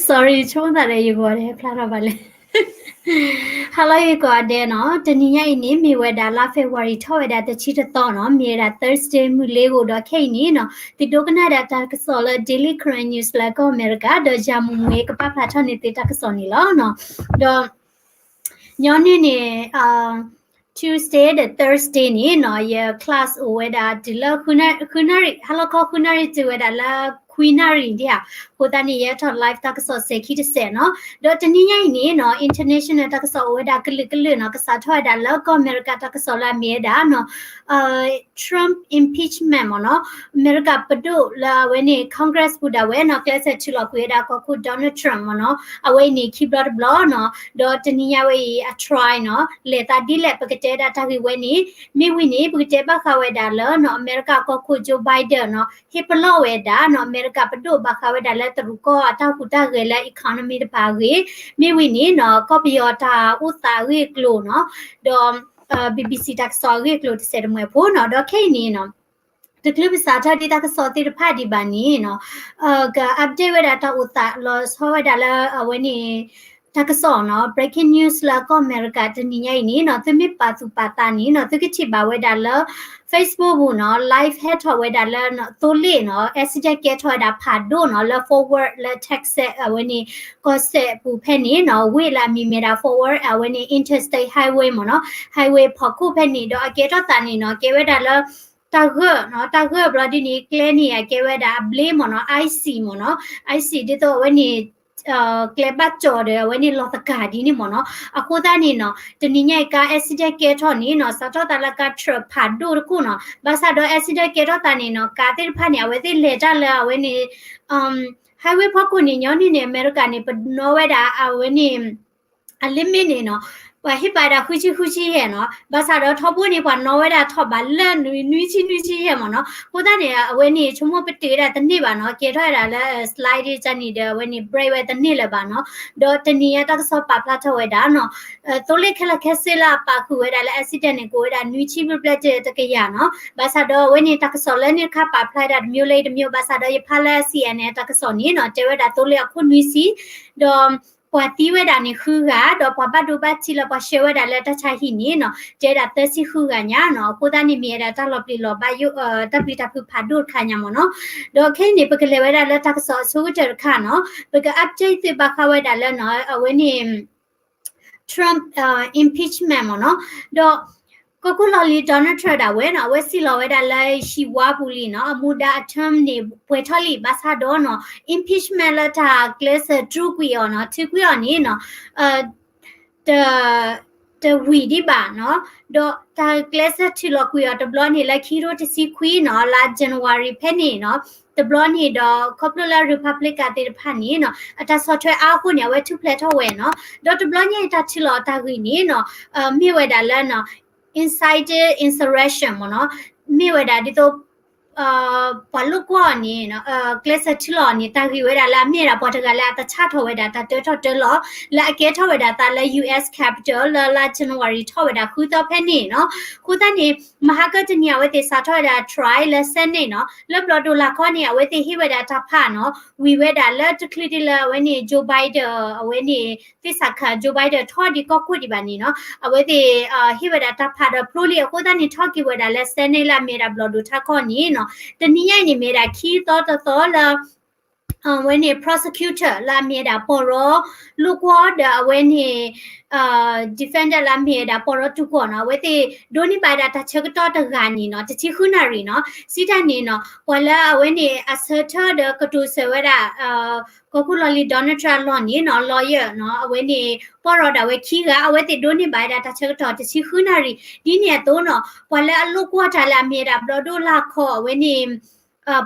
sorry ဆိကမိၣ်သးဒီးယဂီၤဒဲးဖျါထီၣ်ဘၣ်လဲၣ် ဟါလၢဂ့ၤကိးဂၤဒဲးနီၤ, တနံၤညါအံၤန့ၣ် မ့ၢ်ဝဲဒၣ်လါ February ထီၣ်ဝဲဒၣ်တဆံတသီနီၤ, မ့ၢ်ဝဲဒၣ် Thursday မုၢ်လ့ၤဂိာ်ဒီးခဲအံၤန့ၣ်နီၤ, သုဒိကနၣ်ဒၣ်တၢ်ကစီၣ်လၢ Daily Karen News လၢကီၢ်အမဲရကၤ ဒီးယၤမူမူကပာ်ဖျါထီၣ်န့ၢ်သုတၢ်ကစီၣ်န့ၣ်လီၤနီၤ. ဒီး ညီနုၢ်န့ၣ် Tuesday ဒီး Thursday န့ၣ်နီၤ, ယ class အိၣ်ဝဲဒၣ်တုၤလၢ ဃုနၣ်ရံၣ်, ဟါလီၤခီဃုနၣ်ရံၣ်တုၤဝဲဒၣ်လၢ ခွံနၣ်ရံၣ်ဒံးဧါ, အဃိသတးန့ၣ် ယဲထီၣ် live တၢ်ကစီၣ်စဲၤခံတစဲးနီၤ. ဒီးတနံၤညါအံၤန့ၣ်နီၤ international တၢ်ကစီၣ်အိၣ်ဝဲဒၣ်ကလုာ်ကလုာ်နီၤ, ကစးထီၣ်ဝဲဒၣ်လၢကီၢ်အမဲရကၤတၢ်ကစီၣ်လၢအမ့ၢ်ဝဲဒၣ်နီၤ Trump impeachment မ့ၢ်နီၤ, အမဲရကၤပဒိၣ်လၢအဝဲန့ၣ် Congress ပူၤဒၣ်ဝဲနီၤ, ကျဲးစၢးထုးလီၤကွံာ်ဝဲဒၣ်ကီၢ်ခိၣ် Donald Trump မ့ၢ်နီၤ, အဝဲအံၤန့ၣ်ခံဘျီတဘျီနီၤ, ဒီးတနံၤညါဝဲအံၤအ try နီၤ, လဲၤသးဒ်လဲၣ် ပကတဲဒၣ်တၢ်ဂ့ၢ်ဝဲန့ၣ်, မ့ၢ်ဝံၤန့ၣ် ပကတဲဘၣ်ဃးဝဲဒၣ်လၢနီၤ အမဲရကၤကီၢ်ခိၣ် Joe Biden နီၤ, ဟ့ၣ်ပလီၢ်ဝဲဒၣ်နီၤ အမဲရကၤပဒိၣ်ဘၣ်ဃးဝဲဒၣ်လၢတရူးကီၢ်အတၢ်ဟူးတၢ်ဂဲၤလၢ economy တဖၣ်အဂ့ၢ်, မ့ၢ်ဝံၤန့ၣ်နီၤ ကီၢ်ပယီၤတၢ်အိၣ်သးအဂ့ၢ်အကျိၤနီၤ, ဒီး BBC တၢ်ကစီၣ်အဂ့ၢ်အကျိၤတစဲးတမှဲၤဖိနီၤ, ဒီးခဲအံၤန့ၣ်နီၤ တချုးပစးထီၣ်ဒ်တၢ်ကစီၣ်သ့ၣ်တဖၣ်ဒံးဘၣ်န့ၣ်နီၤ, က update ဝဲဒၣ်တၢ်အိၣ်သးလီၤဆီဝဲဒၣ်လၢအဝဲန့ၣ် တၢ်ကစီၣ်နီၤ, breaking news လၢကီၢ်အမဲရကၤတနံၤညါအံၤန့ၣ်နီၤ, သုမ့ၢ်ပာ်သူၣ်ပာ်သးန့ၣ်နီၤ, သုကထံၣ်ဘၣ်ဝဲဒၣ်လၢ Facebook ပူၤနီၤ, live ဟဲထီၣ်ဝဲဒၣ်လၢသိလ့ၣ်နီၤ, accident ကဲထီၣ်ဝဲဒၣ်ဖးဒိၣ်နီၤ, လၢ Fort Worth လၢ Texas အဝဲန့ၣ် ကီၢ်စဲၣ်ပူၤဖဲန့ၣ်နီၤ, ဝ့ၢ်လၢအမံၤမ့ၢ်ဒၣ် Fort Worth အဝဲန့ၣ် Interstate Highway မ့ၢ်နီၤ, highway ဖီခိၣ်ဖဲန့ၣ် ဒီးအကဲထီၣ်သးန့ၣ်နီၤ, ကဲဝဲဒၣ်လၢ တၢ်ဂၢၢ်နီၤ, တၢ်ဂၢၢ်ဘျီဒ်န့ၣ် ကျဲန့ၣ် အကဲဝဲဒၣ်အဘျ့မ့ၢ်နီၤ, icy မ့ၢ်နီၤ, icy ဒ်သိးအဝဲန့ၣ် ကျဲဘၣ်ကၠီၤဒီး အဝဲန့ၣ်လီၤသကၤဒ်န့ၣ်မ့ၢ်နီၤ, အဃိသတးန့ၣ်နီၤ, တနံၤညါအံၤကါ accident ကဲထီၣ်န့ၣ်နီၤ, စးထီၣ်သးလၢကါ truck ဖးဒိၣ်တခိၣ်နီၤ, ဘၣ်ဆၣ်ဒီး accident ကဲထီၣ်သးန့ၣ်နီၤ, ကါသ့ၣ်တဖၣ်န့ၣ် အဝဲသ့ၣ်လဲၤတၢ်လၢအဝဲန့ၣ် highway ဖီခိၣ်န့ၣ် ညီနုၢ်န့ၣ် အမဲရကၤန့ၣ် ပနီၣ်ဝဲဒၣ်အဝဲန့ၣ် အ limit န့ၣ်နီၤ, ပှၤဟ့ၣ်ပာ်ဒၣ်ဃုဆံဃုဆံယဲၢ်နီၤ, ဘၣ်ဆၣ်ဒီးထီဘိန့ၣ် ပှၤနီၣ်ဝဲဒၣ်ထီၣ်ဘးလၢနွံဆံနွံဆံယဲၢ်မ့ၢ်နီၤ, အဃိသတးန့ၣ် အဝဲန့ၣ် ဆိကမိၣ်ပတုာ်ဝဲဒၣ်တန့ၢ်ဘၣ်နီၤ, ကဲထီၣ်ဝဲဒၣ်လၢ slide န့ၣ်ဒီး အဝဲန့ၣ် brake ဝဲတန့ၢ်လၢၤဘၣ်နီၤ, ဒီးတနံၤညါတၢ်ကစီၣ်ပာ်ဖျါထီၣ်ဝဲဒၣ်နီၤ, သိလ့ၣ်ခဲလၢာ်ခဲဆ့လၢအပာ်ဃုာ်ဝဲဒၣ်လၢ accident န့ၣ် ကအိၣ်ဝဲဒၣ်နွံဆံဘျဲၣ်ဘျဲၣ်တကယၤနီၤ, ဘၣ်ဆၣ်ဒီးအဝဲန့ၣ် တၢ်ကစီၣ်လၢန့ၣ်တခါပာ်ဖျါဝဲဒၣ်တမံၤလၢတမံၤ, ဘၣ်ဆၣ်ဒီးယဖးလၢ CNN တၢ်ကစီၣ်န့ၣ်နီၤ, တဲဝဲဒၣ်သိလ့ၣ်အခိၣ်နွံဆံ, ဒီး ပှၤသံဝဲဒၣ်န့ၣ်ဃုဂၤ, ဒီးပှၤဘၣ်ဒိဘၣ်ထံးလၢပှၤဆှၢဝဲဒၣ်လၢတၢ်ဆါဟံၣ်န့ၣ်နီၤ, တဲဒၣ်သၢဆံဃုဂၤညါနီၤ, အဃိသတးန့ၣ်မ့ၢ်ဝဲဒၣ်တၢ်လီၤပျံၤလီၤဘၣ်ယိၣ် တၢ်ပျံၤတၢ်ဖုးဖးဒိၣ်တခါညါမ့ၢ်နီၤ, ဒီးခဲအံၤန့ၣ် ပကလဲၤဝဲဒၣ်လၢတၢ်ကစီၣ်အဆိကတၢၢ်တခါနီၤ, ပက update သုဘၣ်ဃးဝဲဒၣ်လၢနီၤ, အဝဲန့ၣ် Trump impeachment မ့ၢ်နီၤ, ဒီး ကီၢ်ခိၣ်လီၢ်လံၤ Donald Trump ဒၣ်ဝဲနီၤ, အဝဲစံၣ်လီၤဝဲဒၣ်လၢဟံၣ်ဝါပူၤလံနီၤ, အမူဒါအ term န့ၣ် ပှဲၤထီၣ်လံ, ဘၣ်ဆၣ်ဒီးနီၤ impeachment လၢတၢ်ကျဲးစၢးတြူာ်ကွံာ်အီၤနီၤ, ထုးကွံာ်အီၤန့ၣ်နီၤ, တ တဝံၤဒံးဘၣ်နီၤ, ဒီးတၢ်ကျဲးစၢးထုးလီၤကွံာ်အီၤတဘျီန့ၣ် လၢခံကထိတဆံခွံနီၤ, လါ January ဖဲန့ၣ်နီၤ, တဘျီန့ၣ်ဒီး ခီဖျိလၢ Republican သ့ၣ်တဖၣ်န့ၣ်နီၤ, အတၢ်ဆီၣ်ထွဲအါအဃိန့ၣ် အဝဲထူၣ်ဖျဲးထီၣ်ဝဲနီၤ, ဒီးတဘျီညါအံၤတၢ်ထုးလီၤအတၢ်ဂ့ၢ်န့ၣ်နီၤ, မ့ၢ်ဝဲဒၣ်လၢနီၤ incited insurrection မ့ၢ်နီၤ, မ့ၢ်ဝဲဒၣ်ဒ်သိး ပှၤလိာ်ကွီၢ်အီၤန့ၣ် ကျဲးစၢးထုးလီၤအီၤန့ၣ် တၢ်ဂ့ၢ်ဝဲဒၣ်လၢအမ့ၢ်ဝဲဒၣ်ပှၤတဂၤလၢအတဆၣ်ထီၣ်ဝဲဒၣ်တၢ်တၢထီၣ်တၢလီၤ လၢအကဲထီၣ်ဝဲဒၣ်သးလၢ US Capitol လၢလါ January ထီၣ်ဝဲဒၣ်ဃုသီဖဲန့ၣ်နီၤ. အဃိသတးန့ၣ် မဟါကတနံၤအဝဲသ့ၣ်စးထီၣ်ဝဲဒၣ် trial လၢ Senate နီၤ, လၢဘျီဒိၣ်လၢခီန့ၣ် အဝဲသ့ၣ်ဟ့ၣ်ဝဲဒၣ်တၢ်ဖးနီၤ, ဝံၤဝဲဒၣ်လၢတချုးဒ်လၢအဝဲန့ၣ် Joe Biden အဝဲန့ၣ် သ့ၣ်စးခါ Joe Biden ထီၣ်ဒံးကီၢ်ခိၣ်ဒံးဘၣ်န့ၣ်နီၤ, အဝဲသ့ၣ်ဟ့ၣ်ဝဲဒၣ်တၢ်ဖးဒီးဖျိလံ, အဃိသတးန့ၣ် ထီၣ်က့ၤဝဲဒၣ်လၢ Senate လၢအမ့ၢ်ဝဲဒၣ်ဘျီဒိၣ်ထါခီန့ၣ်နီၤ, တနံၤညါအံၤန့ၣ် မ့ၢ်ဝဲဒၣ်ခံသီတသီလၢ အဝဲန့ၣ် prosecutor လၢအမ့ၢ်ဝဲဒၣ်ပီၢ်ရီလိာ်ကွီၢ်ဒီးအဝဲန့ၣ် defendant လၢအမ့ၢ်ဝဲဒၣ်ပီၢ်ရီတူၢ်ကီၢ်နီၤ, အဝဲသ့ၣ်ဒိးန့ၢ်ဘၣ်ဝဲဒၣ်တၢ်ဆၢကတီၢ်တဂၤန့ၣ်နီၤ, တဆံဃုနၣ်ရံၣ်နီၤ, စံးတၢ်န့ၣ်နီၤ, ပှၤလၢအဝဲန့ၣ်အဆၢထၢၣ်ဒီးကတိၤဆၢဝဲဒၣ် ကီၢ်ခိၣ်လီၢ်လံၤ Donald Trump အလီၢ်န့ၣ်နီၤ, lawyer နီၤ, အဝဲန့ၣ် ပီၢ်ရီဒၣ်ဝဲခံဂၤ, အဝဲသ့ၣ်ဒိးန့ၢ်ဘၣ်ဝဲဒၣ်တၢ်ဆၢကတီၢ်တဆံဃုနၣ်ရံၣ်, ဒ်န့ၣ်အသိးနီၤ, ပှၤလၢအလိာ်ကွီၢ်တၢ်လၢအမ့ၢ်ဝဲဒၣ်ဘျီဒိၣ်လၢခီအဝဲန့ၣ်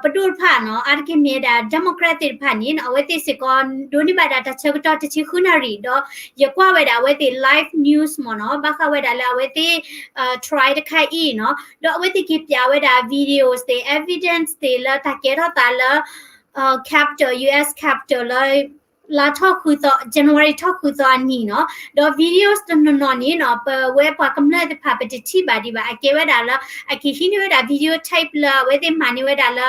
ပဒိၣ်တဖၣ်နီၤ, အါတက့ၢ်မ့ၢ်ဝဲဒၣ် Democrat သ့ၣ်တဖၣ်န့ၣ်နီၤ, အဝဲသ့ၣ်စ့ၢ်ကီး ဒိးန့ၢ်ဘၣ်ဒၣ်တၢ်ဆၢကတီၢ်တဆံဃုနၣ်ရံၣ်, ဒီးယကွၢ်ဝဲဒၣ်အဝဲသ့ၣ် live news မ့ၢ်နီၤ, ဘၣ်ဃးဝဲဒၣ်လၢအဝဲသ့ၣ် trial တခါအံၤနီၤ, ဒီးအဝဲသ့ၣ်က့ၤပျးဝဲဒၣ် videos သ့ၣ် evidence သ့ၣ်လၢတၢ်ကဲထီၣ်သးလၢ Capitol, US Capitol လၢ လါထီၣ်ဃုသီ, January ထီၣ်ဃုသီအနံၤနီၤ, ဒီး videos တနီၤနီၤန့ၣ်နီၤ, ပဝဲပှၤကမျၢၢ်သ့ၣ်တဖၣ် ပတထံၣ်ဘၣ်ဒံးဘၣ်, အကဲဝဲဒၣ်လၢ အက့ၤဟံးန့ၢ်ဝဲဒၣ် video tape လၢအဝဲသ့ၣ်မၤန့ၢ်ဝဲဒၣ်လၢ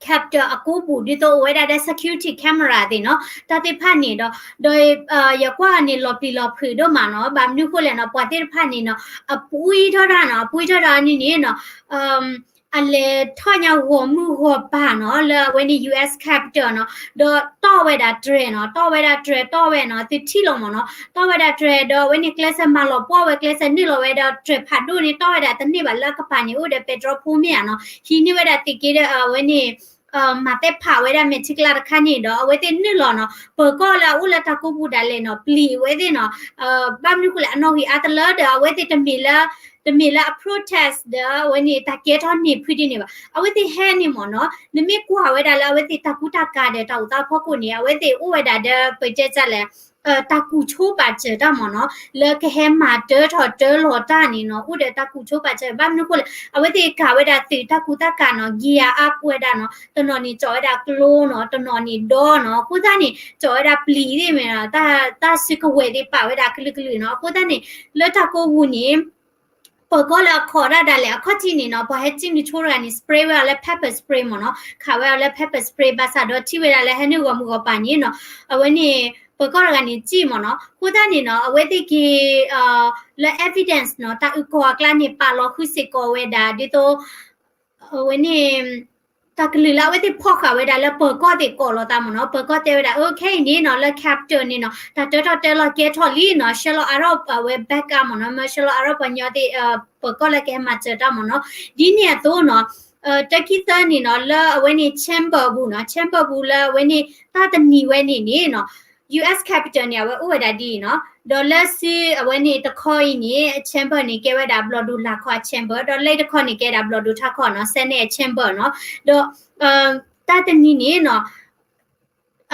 Capitol Capitol အကိးပူၤ ဒ်သိးအိၣ်ဝဲဒၣ်ဒီး security camera သ့ၣ်နီၤ, တၢ်သ့ၣ်တဖၣ်န့ၣ်ဒီး ဒီးယကွၢ်န့ၣ် လီၤပျံၤလီၤဖုးဒိၣ်မးနီၤ, ဘၣ်မနုၤဃိလဲၣ်နီၤ, ပှၤသ့ၣ်တဖၣ်န့ၣ်နီၤ အပှံထီၣ်တၢ်နီၤ, အပှံထီၣ်တၢ်အနုန့ၣ်နီၤ အလဲၤထီၣ်ညါဂီၤမုၢ်ဂီၤပၤနီၤ လၢအဝဲန့ၣ် US Capitol နီၤ, ဒီးတီၢ်ဝဲဒၣ်တြဲၤနီၤ, တီၢ်ဝဲဒၣ်တြဲၤ တီၢ်ဝဲနီၤ, သုထံၣ်လီၤမးနီၤ, တီၢ်ဝဲဒၣ်တြဲၤ ဒီးအဝဲန့ၣ်ကျဲးစၢးမၤလီၤပှီၢ်ဝဲကျဲးစၢးနုာ်လီၤဝဲဒီးတြဲၤဖးဒိၣ်န့ၣ် တီၢ်ဝဲဒၣ်တန့ၢ်ဘၣ် လၢအကပၤန့ၣ် အိၣ်ဒီးပဲတြီဖိမ့ၢ်ဧါနီၤ, ဟံးန့ၢ်ဝဲဒၣ်သုးက့ဒီးအဝဲန့ၣ် မၤသ့ၣ်ဖးဝဲဒၣ်မဲာ်ထံကလါတခါန့ၣ်ဒီး အဝဲသ့ၣ်နုာ်လီၤနီၤ, ပၢၤကီၢ်လၢအအိၣ်လၢတၢ်ကိးပူၤဒၣ်လဲာ်နီၤ ပျံၤဝဲသ့ၣ်နီၤ, ဘၣ်မနုၤဃိလဲၣ် အနီၣ်ဂံၢ်အါတလၢဒီး အဝဲသ့ၣ်တမ့ၢ်လၢ တမ့ၢ်လၢအ protest ဒီးအဝဲန့ၣ် တၢ်ကဲထီၣ်န့ၢ်ဖုဒ်န့ၣ်ဘၣ်, အဝဲသ့ၣ်ဟဲန့ၣ်မးနီၤ, နမ့ၢ်ကွၢ်ဝဲဒၣ်လၢအဝဲသ့ၣ်တၢ်ကူတၢ်ကၤဒီးတၢ်အိၣ်သးဖီခိၣ်န့ၣ် အဝဲသ့ၣ်အိၣ်ဝဲဒၣ်ဒီး ပတဲတၢ်လဲၣ် တၢ်ကူၣ်ဆိပာ်စၢၤတၢ်မးနီၤ, လၢကဟဲမၤတၢထီၣ်တၢလီၤတၢ်န့ၣ်နီၤ အိၣ်ဒီးတၢ်ကူၣ်ဆိပာ်စၢၤ ဘၣ်မနုၤဃိလဲၣ် အဝဲသ့ၣ်ကၤဝဲဒၣ်သုးတၢ်ကူတၢ်ကၤနီၤ gear up ဝဲဒၣ်နီၤ, တနီၤန့ၣ်ကၠီာ်ဝဲဒၣ်ကျိနီၤ, တနီၤန့ၣ်ဒီနီၤ, အဃိသတးန့ၣ် ကၠီာ်ဝဲဒၣ်ပျံၤသ့ၣ်မ့ၢ်နီၤ, တၢ်စုကဝဲၤသ့ၣ်ပာ်ဝဲဒၣ်ကလုာ်ကလုာ်နီၤ, အဃိသတးန့ၣ် လၢတၢ်ကိးပူၤန့ၣ် ပၢၤကီၢ်လၢအခီၣ်ဒၣ်ဒၣ်လဲာ် အခီၣ်ထံးန့ၣ်နီၤ ပှၤဟဲစံၣ်မုၢ်ဆိတဂၤန့ၣ် spray ဝဲအီၤလၢ pepper spray မ့ၢ်နီၤ, ခးဝဲအီၤလၢ pepper spray ဘၣ်ဆၣ်ဒီးထံၣ်ဝဲဒၣ်လၢဟဲနုာ်ဂီၤမုၢ်ဂီၤပၤန့ၣ်နီၤ, အဝဲန့ၣ် ပၢၤကီၢ်တဂၤန့ၣ်စံၣ်မ့ၢ်နီၤ, အဃိသတးန့ၣ်နီၤ အဝဲသ့ၣ်က့ၤ လၢ evidence နီၤ တၢ်အုၣ်ကီၤအကျါန့ၣ် ပာ်လီၤဃုာ်စ့ၢ်ကီးဝဲဒၣ် ဒ်သိး အဝဲန့ၣ် တၢ်ကလုၢ်လၢအဝဲသ့ၣ်ဖီၣ်ဃာ်ဝဲဒၣ်လၢပၢၤကီၢ်သ့ၣ်ကိးလီၤသးမ့ၢ်နီၤ, ပၢၤကီၢ်တဲဝဲဒၣ် အခဲအံၤန့ၣ်နီၤ လၢ Capitol န့ၣ်နီၤ တၢ်တၢထီၣ်တၢလီၤကဲထီၣ်လံနီၤ, ဆှၢလီၤအါထီၣ်အဝဲ backup မ့ၢ်နီၤ, မ့ၢ်ဆှၢလီၤအါထီၣ်ပှၤညီသ့ၣ် ပၢၤကီၢ်လၢကဟဲမၤစၢၤတၢ်မ့ၢ်နီၤ, ဒ်န့ၣ်အသိးနီၤ တခံသၢန့ၣ်နီၤ လၢအဝဲန့ၣ် chamber ပူၤနီၤ, chamber ပူၤလၢအဝဲန့ၣ် တၢ်တနံၤဝဲန့ၣ်န့ၣ်နီၤ US Capitol န့ၣ် အဝဲအိၣ်ဝဲဒၣ်ဒ်အံၤနီၤ, ဒီးလၢစုအဝဲန့ၣ်တခီအံၤန့ၣ် chamber န့ၣ် ကဲဝဲဒၣ်ဘျီၣ်ဒိၣ်လာ်ခီအ chamber, ဒီးလၢတခီန့ၣ် ကဲဒၣ်ဘျီၣ်ဒိၣ်ထးခီနီၤ Senate chamber နီၤ, ဒီး တၢ်တနံၤန့ၣ်နီၤ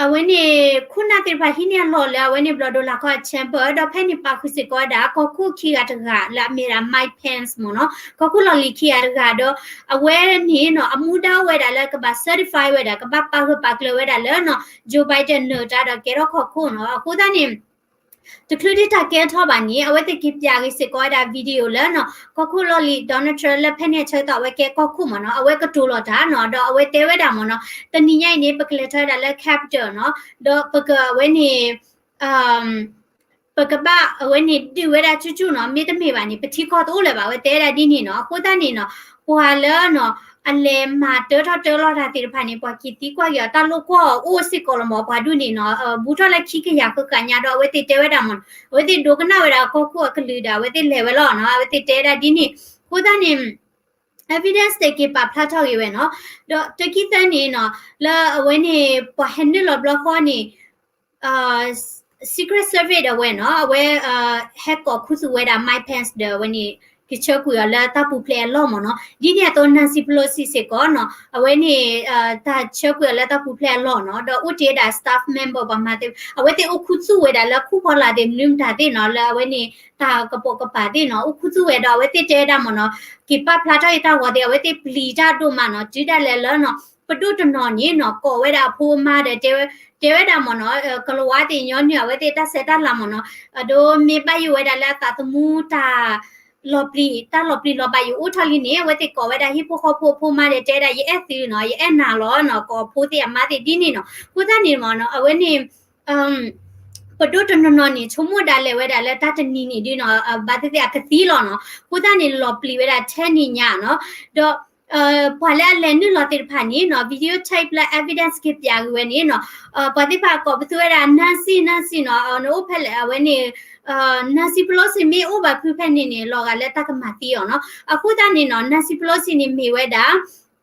အဝဲန့ၣ် ခိၣ်နၢ်သ့ၣ်တဖၣ်ဟံးန့ၢ်အလီၢ်လၢအဝဲန့ၣ်ဘျီၣ်ဒိၣ်လာ်ခီအ chamber ဒီးဖဲန့ၣ်ပာ်ဃုာ်စ့ၢ်ကီးဝဲဒၣ် ကီၢ်ခိၣ်ခံဂၤတဂၤလၢအမ့ၢ်ဒၣ် Mike Pence မ့ၢ်နီၤ, ကီၢ်ခိၣ်လီၢ်လံၤခံဂၤတဂၤဒီး အဝဲန့ၣ်နီၤ အမူဒါအိၣ်ဝဲဒၣ်လၢကဘၣ် certify ဝဲဒၣ် ကဘၣ်ပာ်ဂၢၢ်ပာ်ကျၢၤဝဲဒၣ်လၢနီၤ Joe Biden နၢၤတၢ်ဒီးကဲထီၣ်ကီၢ်ခိၣ်နီၤ, အဃိသတးန့ၣ် တချုးဒၣ်တၢ်ကဲထီၣ်ဘၣ်န့ၣ် အဝဲသ့ၣ်က့ၤပၠးဂ့ၤစ့ၢ်ကီးဝဲဒၣ် video လၢနီၤ ကီၢ်ခိၣ်လီၢ်လံၤ Donald Trump လၢဖဲန့ၣ်အဆၢကတီၢ်အဝဲကဲကီၢ်ခိၣ်မ့ၢ်နီၤ, အဝဲကတိၤလီၤတၢ်နီၤ, ဒီးအဝဲတဲဝဲဒၣ်မ့ၢ်နီၤ တနံၤညါအံၤန့ၣ် ပကလဲၤထီၣ်ဝဲဒၣ်လၢ Capitol နီၤ, ဒီးပကဝဲန့ၣ် ပကဘၣ်အဝဲန့ၣ်ဒုးဝဲဒၣ်ကၠူၣ်ကၠူၣ်နီၤ, မ့တမ့ၢ်ဘၣ်န့ၣ် ပထံကီၢ်တအိၣ်လၢၤဘၣ် အဝဲတဲဝဲဒၣ်ဒ်န့ၣ်နီၤ, အဃိသတးန့ၣ်နီၤ ပှၤလၢနီၤ အလဲၤမၤတၢထီၣ်တၢလီၤတၢ်သ့ၣ်တဖၣ်န့ၣ် ပှၤက့ၤသံကွၢ်က့ၤအီၤ တၢ်လိာ်ကွီၢ်အီၤအိၣ်စ့ၢ်ကီးလီၤမ့ၢ် ပှၤဒူၣ်န့ၣ်နီၤ, ဘူးထီၣ်လၢခံကယၤဃၣ်ဃၣ်ညါဒီး အဝဲသ့ၣ်တဲဝဲဒၣ်မ့ၢ်နီၤ, အဝဲသ့ၣ်ဒိကနၣ်ဝဲဒၣ်ကီၢ်ခိၣ်အကလုာ်ဒီး အဝဲသ့ၣ်လဲၤဝဲလီၤနီၤ, အဝဲသ့ၣ်တဲဝဲဒၣ်ဒ်န့ၣ်, အဃိသတးန့ၣ် evidence သ့ၣ်က့ၤပာ်ဖျါထီၣ်ဂ့ၤဝဲနီၤ, ဒီးတခံသၢန့ၣ်နီၤ လၢအဝဲန့ၣ် ပှၤဟဲနုာ်လီၤဘျီဃီန့ၣ် Secret Service ဒီးဝဲနီၤ အဝဲ ဟဲကိးခူသူၣ်ဝဲဒၣ် Mike Pence ဒီးအဝဲန့ၣ် ကဆၢကွံာ်အီၤလၢတၢ်ပူၤဖျဲးအလီၢ်မ့ၢ်နီၤ. ဒ်န့ၣ်အသိး Nancy Pelosi စ့ၢ်ကီးနီၤ အဝဲန့ၣ် တၢ်ဆၢကွံာ်အီၤလၢတၢ်ပူၤဖျဲးအလီၢ်နီၤ ဒီးအိၣ်တ့ၢ်ဝဲဒၣ် staff member ပှၤမၤသ့ အဝဲသ့ၣ်အိၣ်ခူသူၣ်ဝဲဒၣ်လၢခူၣ်ဖီလာ်သ့ၣ် မနုၤမတၤသ့ၣ်နီၤ လၢအဝဲန့ၣ် တၢ်ကပိာ်ကပၤသ့ၣ်နီၤ အိၣ်ခူသူၣ်ဝဲဒီး အဝဲသ့ၣ်တဲဝဲဒၣ်မ့ၢ်နီၤ က့ၤပာ်ဖျါထီၣ်အံၤတၢ်ဂီၤသ့ၣ် အဝဲသ့ၣ်ပျံၤတၢ်ဒိၣ်မးနီၤ တုၤဒၣ်လဲာ်လၢနီၤ ပဒိၣ်တနီၤန့ၣ်နီၤ ကိးဝဲဒၣ်အဖိအမါဒီး တဲဝဲဒၣ်မ့ၢ်နီၤ ကလၤဝါသ့ၣ်ညီနုၢ် အဝဲသ့ၣ်တၢ်ဆဲးတၢ်လၤမ့ၢ်နီၤ အဒိမ့ၢ်ဘၣ်ယိၣ်ဝဲဒၣ်လၢအသးသမူတၢ် လီၤပျံၤ တၢ်လီၤပျံၤလီၤဘၣ်ယိၣ်အိၣ်ထီၣ်လံန့ၣ် အဝဲသ့ၣ်ကိးဝဲဒၣ်ဟံၣ်ဖိဃီဖိအဖိအမါဒီး တဲဝဲဒၣ် ယအဲၣ်သုနီၤ ယအဲၣ်နၤလီၤနီၤ ကိးအဖိသ့ၣ်အမါသ့ၣ်ဒ်န့ၣ်နီၤ အဃိသတးန့ၣ်မ့ၢ်နီၤ အဝဲန့ၣ် ပဒိၣ်တနီၤနီၤန့ၣ် ဆိကမိၣ်ဒၣ်လဲာ်ဝဲဒၣ်လၢတၢ်တနံၤန့ၣ်ဒုနီၤ ဘၣ်သ့ၣ်သ့ၣ်အကသံလီၤနီၤ အဃိသတးန့ၣ် လီၤပျံၤဝဲဒၣ်ထဲန့ၣ်ညါနီၤ ဒီး ပှၤလၢအလဲၤနုာ်လီၤသ့ၣ်တဖၣ်န့ၣ်နီၤ video tape လၢ evidence က့ၤပၠးက့ၤဝဲန့ၣ်နီၤ ပှၤသ့ၣ်တဖၣ်ကိးပသူဝဲဒၣ် Nancy Nancy နီၤ နအိၣ်ဖဲလဲၣ် အဝဲန့ၣ် Nancy Pelosi မ့ၢ်အိၣ်ဘၣ်ဖုဖဲန့ၣ်န့ၣ် လီၤဂာ်လၢတၢ်ကမၤသံအီၤနီၤ အဃိသတးန့ၣ်နီၤ Nancy Pelosi န့ၣ်မ့ၢ်ဝဲဒၣ်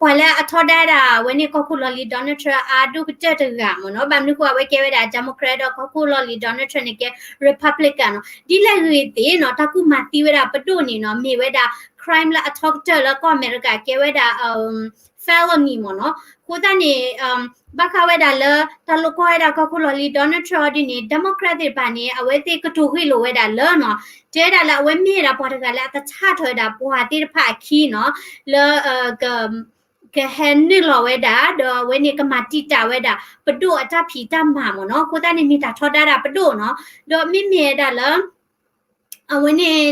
ပှၤလၢအထီဒါဒၣ်ဝဲန့ၣ် ကီၢ်ခိၣ်လီၢ်လံၤ Donald Trump အါဒိၣ်ကတၢၢ်တဂၤမ့ၢ်နီၤ ဘၣ်မနုၤဃိအဝဲကဲဝဲဒၣ် Democrat ဒီးကီၢ်ခိၣ်လီၢ်လံၤ Donald Trump န့ၣ်ကဲ Republican နီၤ ဒ်လဲၣ်ဂ့ၤသ့ၣ်နီၤ တၢ်ကူၣ်မၤသံဝဲဒၣ်ပဒိၣ်န့ၣ်နီၤ မ့ၢ်ဝဲဒၣ် crime လၢအထီကတၢၢ်လၢကီၢ်အမဲရကၤကဲဝဲဒၣ် felony မ့ၢ်နီၤ အဃိသတးန့ၣ် ဘၣ်ဃးဝဲဒၣ်လၢ တၢ်လိာ်ကွီၢ်ဝဲဒၣ်ကီၢ်ခိၣ်လီၢ်လံၤ Donald Trump ဒ်န့ၣ် Democrat သ့ၣ်တဖၣ်န့ၣ် အဝဲသ့ၣ်ကတိၤဂ့ၢ်လိာ်ဝဲဒၣ်လၢနီၤ တဲဝဲဒၣ်လၢအဝဲမ့ၢ်ဝဲဒၣ်ပှၤတဂၤလၢအတဆၣ်ထီၣ်ဝဲဒၣ်ပှၤသ့ၣ်တဖၣ်အခံနီၤ လၢ ကဟဲနုာ်လီၤဝဲဒၣ် ဒီးအဝဲန့ၣ်ကမၤတံာ်တာ်ဝဲဒၣ် ပဒိၣ်အတၢ်ဖံးတၢ်မၤမ့ၢ်နီၤ အဃိသတးန့ၣ် မ့ၢ်တၢ်ထီဒါဒၣ်ပဒိၣ်နီၤ ဒီးမ့မ့ၢ်ဝဲဒၣ်လၢ အဝဲန့ၣ်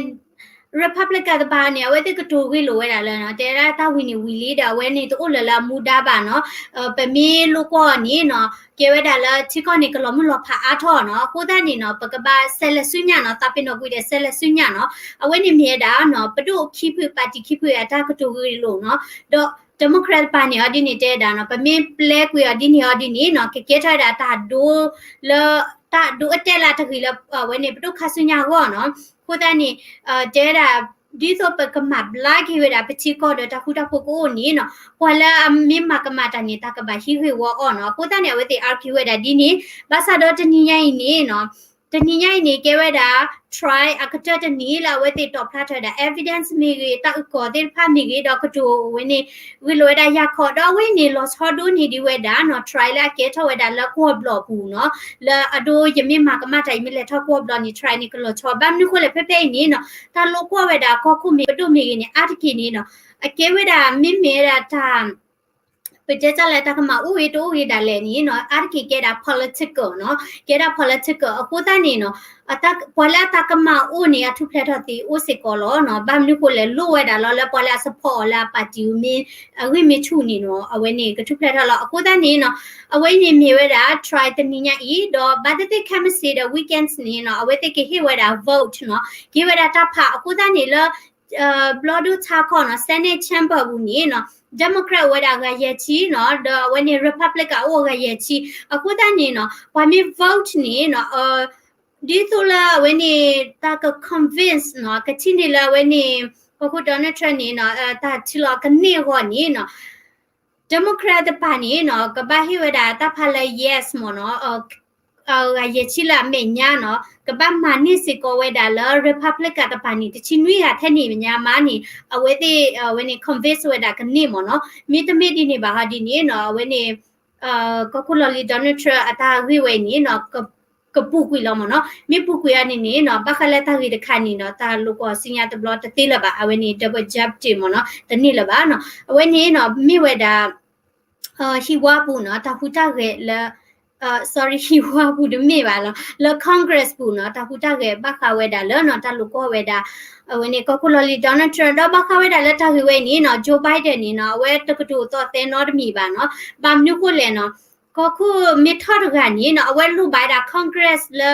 Republican တပၤန့ၣ် အဝဲသ့ၣ်ကတိၤဂ့ၢ်လိာ်ဝဲဒၣ်လၢနီၤ တဲဒၣ်တၢ်ဝံၤန့ၣ်ဝံၤလံဒီး အဝဲန့ၣ်တအိၣ်လၢၤလၢအမူဒါဘၣ်နီၤ. ပမ့ၢ်လိကွၢ်အီၤန့ၣ်နီၤ ကဲဝဲဒၣ်လၢထံကီၢ်န့ၣ် ကလီၤမုၢ်လီၤဖးအါထီၣ်နီၤ. အဃိသတးန့ၣ်နီၤ ပကဘၣ်ဆဲးလဲၤဆူညါနီၤ သးပ့ၤနီၣ်ကွံာ်ဒီးဆဲးလဲၤဆူညါနီၤ. အဝဲန့ၣ်မ့ၢ်ဝဲဒၣ်နီၤ ပဒိၣ်ခံဖု ပၣ်တံၣ်ခံဖုအတၢ်ကတိၤဂ့ၢ်လိာ်နီၤ. ဒီး Democrat တပၤန့ၣ်အီၤဒ်န့ၣ်တဲဒၣ်နီၤ ပမ့ၢ်ပျဲကွံာ်အီၤဒ်န့ၣ်အီၤဒ်န့ၣ်နီၤ ကကဲထီၣ်ဝဲဒၣ်တၢ်ဒိလၢ တၢ်ဒိအတဲာ်လၢတဂ့ၤလၢ အဝဲန့ၣ် ပဒိၣ်ခါဆူညါအဂီၢ်နီၤ. အဃိသတးန့ၣ် တဲဝဲဒၣ် ဒ်သိးပကမၤဘျါက့ၤဝဲဒၣ်ပထံကီၢ်ဒီးတၢ်ဃူတၢ်ဖိးကအိၣ်န့ၣ်နီၤ ပှၤလၢအမ့ၢ်မၤကမၣ်တၢ်န့ၣ် တၢ်ကဘၣ်ဟံးဂ့ၢ်ဝီအီၤနီၤ. အဃိသတးန့ၣ် အဝဲသ့ၣ် argue ဝဲဒၣ်ဒ်န့ၣ် ဘၣ်ဆၣ်ဒီးတနံၤညါအံၤန့ၣ်နီၤ တနံၤညါအံၤန့ၣ် ကဲဝဲဒၣ် trial အကတၢၢ်တနံၤလၢအဝဲသ့ၣ်တီၣ်ဖျါထီၣ်ဝဲဒၣ် evidence မ့ၢ်ဂ့ၤ တၢ်အုၣ်ကီၤသ့ၣ်တဖၣ်မ့ၢ်ဂ့ၤ ဒီးကတိၤဝဲန့ၣ် ဂ့ၢ်လိာ်ဝဲဒၣ်ယၤခီ ဒီးအဝဲန့ၣ် လီၤဆီဒိၣ်န့ၢ်ဒံးဝဲဒၣ်နီၤ trial လၢအကဲထီၣ်ဝဲဒၣ်လၢကွီၢ်ဘျီၣ်ပူၤနီၤ လၢအဒိ ယမ့ၢ်မၤကမၣ်တၢ် ယမ့ၢ်လဲၤထီၣ်ကွီၢ်ဘျီၣ်န့ၣ် trial န့ၣ် ကလီၤဆီ ဘၣ်မနုၤဃိလဲၣ် ဖဲဖဲအံၤန့ၣ်နီၤ တၢ်လိကွၢ်ဝဲဒၣ်ကီၢ်ခိၣ်မ့ၢ်ပဒိၣ်မ့ၢ်ဂ့ၤန့ၣ် အါတက့ၢ်န့ၣ်နီၤ အကဲဝဲဒၣ်မ့မ့ၢ်ဝဲဒၣ်တၢ် ပတဲတၢ်လၢတၢ်ကမၣ်အိၣ်ဂ့ၤတအိၣ်ဂ့ၤဒၣ်လဲာ်န့ၣ်နီၤ အါတက့ၢ်ကဲဒၣ် political နီၤ ကဲဒၣ် political အဃိသတးန့ၣ်နီၤ ပှၤလၢအတၢ်ကမၣ်အိၣ်န့ၣ် အထူၣ်ဖျဲးထီၣ်သ့အိၣ်စ့ၢ်ကီးလီၤနီၤ. ဘၣ်မနုၤဃိလဲၣ် လိၣ်ဝဲဒၣ်လီၤလၢပှၤလၢအ support အီၤလၢအ party မ့ၢ် အဂံၢ်မ့ၢ်ဆူၣ်န့ၣ်နီၤ အဝဲန့ၣ်ကထူၣ်ဖျဲးထီၣ်လီၤ. အဃိသတးန့ၣ်နီၤ အဝဲအံၤန့ၣ်မ့ၢ်ဝဲဒၣ် trial တနံၤညါအံၤ ဒီးဘၣ်သ့ၣ်သ့ၣ်ခဲမုၢ်ဆ့ၣ်ဒီး weekends န့ၣ်နီၤ အဝဲသ့ၣ်ကဟ့ၣ်ဝဲဒၣ် vote နီၤ ကဟ့ၣ်ဝဲဒၣ်တၢ်ဖး အဃိသတးန့ၣ်လၢ ဘျီဒိၣ်ထးခီနီၤ Senate chamber ပူၤန့ၣ်နီၤ Democrat အိၣ်ဝဲဒၣ်ဂၤယဲၢ်ဆံနီၤ ဒီးအဝဲန့ၣ် Republican အိၣ်ဂၤယဲၢ်ဆံ အဃိသတးန့ၣ်နီၤ ပှၤမ့ၢ် vote န့ၣ်နီၤ ဒ်သိးလၢအဝဲန့ၣ် တၢ်က convince နီၤ ကထံၣ်န့ၢ်လၢအဝဲန့ၣ် ကီၢ်ခိၣ် Donald Trump န့ၣ်နီၤ တၢ်ထံလီၤကန့ၢ်အဂီၢ်န့ၣ်နီၤ Democrat တပၤန့ၣ်နီၤ ကဘၣ်ဟ့ၣ်ဝဲဒၣ်တၢ်ဖးလၢ yes မ့ၢ်နီၤ ဂၤယဲၢ်ဆံလၢအမဲာ်ညါနီၤ ကဘၣ်မၤန့ၢ်စ့ၢ်ကီးဝဲဒၣ်လၢ Republican တပၤန့ၣ် တဆံနွံဂၤထဲန့ၣ်မဲာ်ညါမးန့ၣ် အဝဲသ့ၣ် အဝဲန့ၣ် convince ဝဲဒၣ်ကန့ၢ်မ့ၢ်နီၤ မ့တမ့ၢ်ဒ်န့ၣ်ဘၣ်ဟီဒ်န့ၣ်နီၤ အဝဲန့ၣ် ကီၢ်ခိၣ်လီၢ်လံၤ Donald Trump အတၢ်ဂ့ၢ်ဝဲအံၤန့ၣ်နီၤ ကပူၤကွံာ်လီၤမ့ၢ်နီၤ မ့ၢ်ပူၤကွံာ်အီၤန့ၣ်န့ၣ်နီၤ ဘၣ်ဃးလၢတၢ်ဂ့ၢ်တခါန့ၣ်နီၤ တၢ်လိာ်ကွီၢ်ဆူညါတဘျီတသ့လၢၤဘၣ် အဝဲန့ၣ် double jeopardy မ့ၢ်နီၤ တန့ၢ်လၢၤဘၣ်နီၤ အဝဲန့ၣ်နီၤ မ့ၢ်ဝဲဒၣ် ဟံၣ်ဝါပူၤနီၤ တၢ်ဟူးတၢ်ဂဲၤလၢ sorry ဟံၣ်ဝါပူၤတမ့ၢ်ဘၣ်လီၤ လၢ Congress ပူၤနီၤ တၢ်ဟူးတၢ်ဂဲၤဘၣ်ဃးဝဲဒၣ်လၢနီၤ တၢ်လိာ်ကွီၢ်ဝဲဒၣ် အဝဲန့ၣ် ကီၢ်ခိၣ်လီၢ်လံၤ Donald Trump ဒီးဘၣ်ဃးဝဲဒၣ်လၢတၢ်ဂ့ၢ်ဝဲအံၤန့ၣ်နီၤ Joe Biden န့ၣ်နီၤ အဝဲတကတိၤသီၣ်သဲနီတမံၤဘၣ်နီၤ ဘၣ်မနုၤဃိလဲၣ်နီၤ ကီၢ်ခိၣ်မ့ၢ်ထီၣ်တဂၤန့ၣ်နီၤ အဝဲလိၣ်ဘၣ်ဝဲဒၣ် Congress လၢ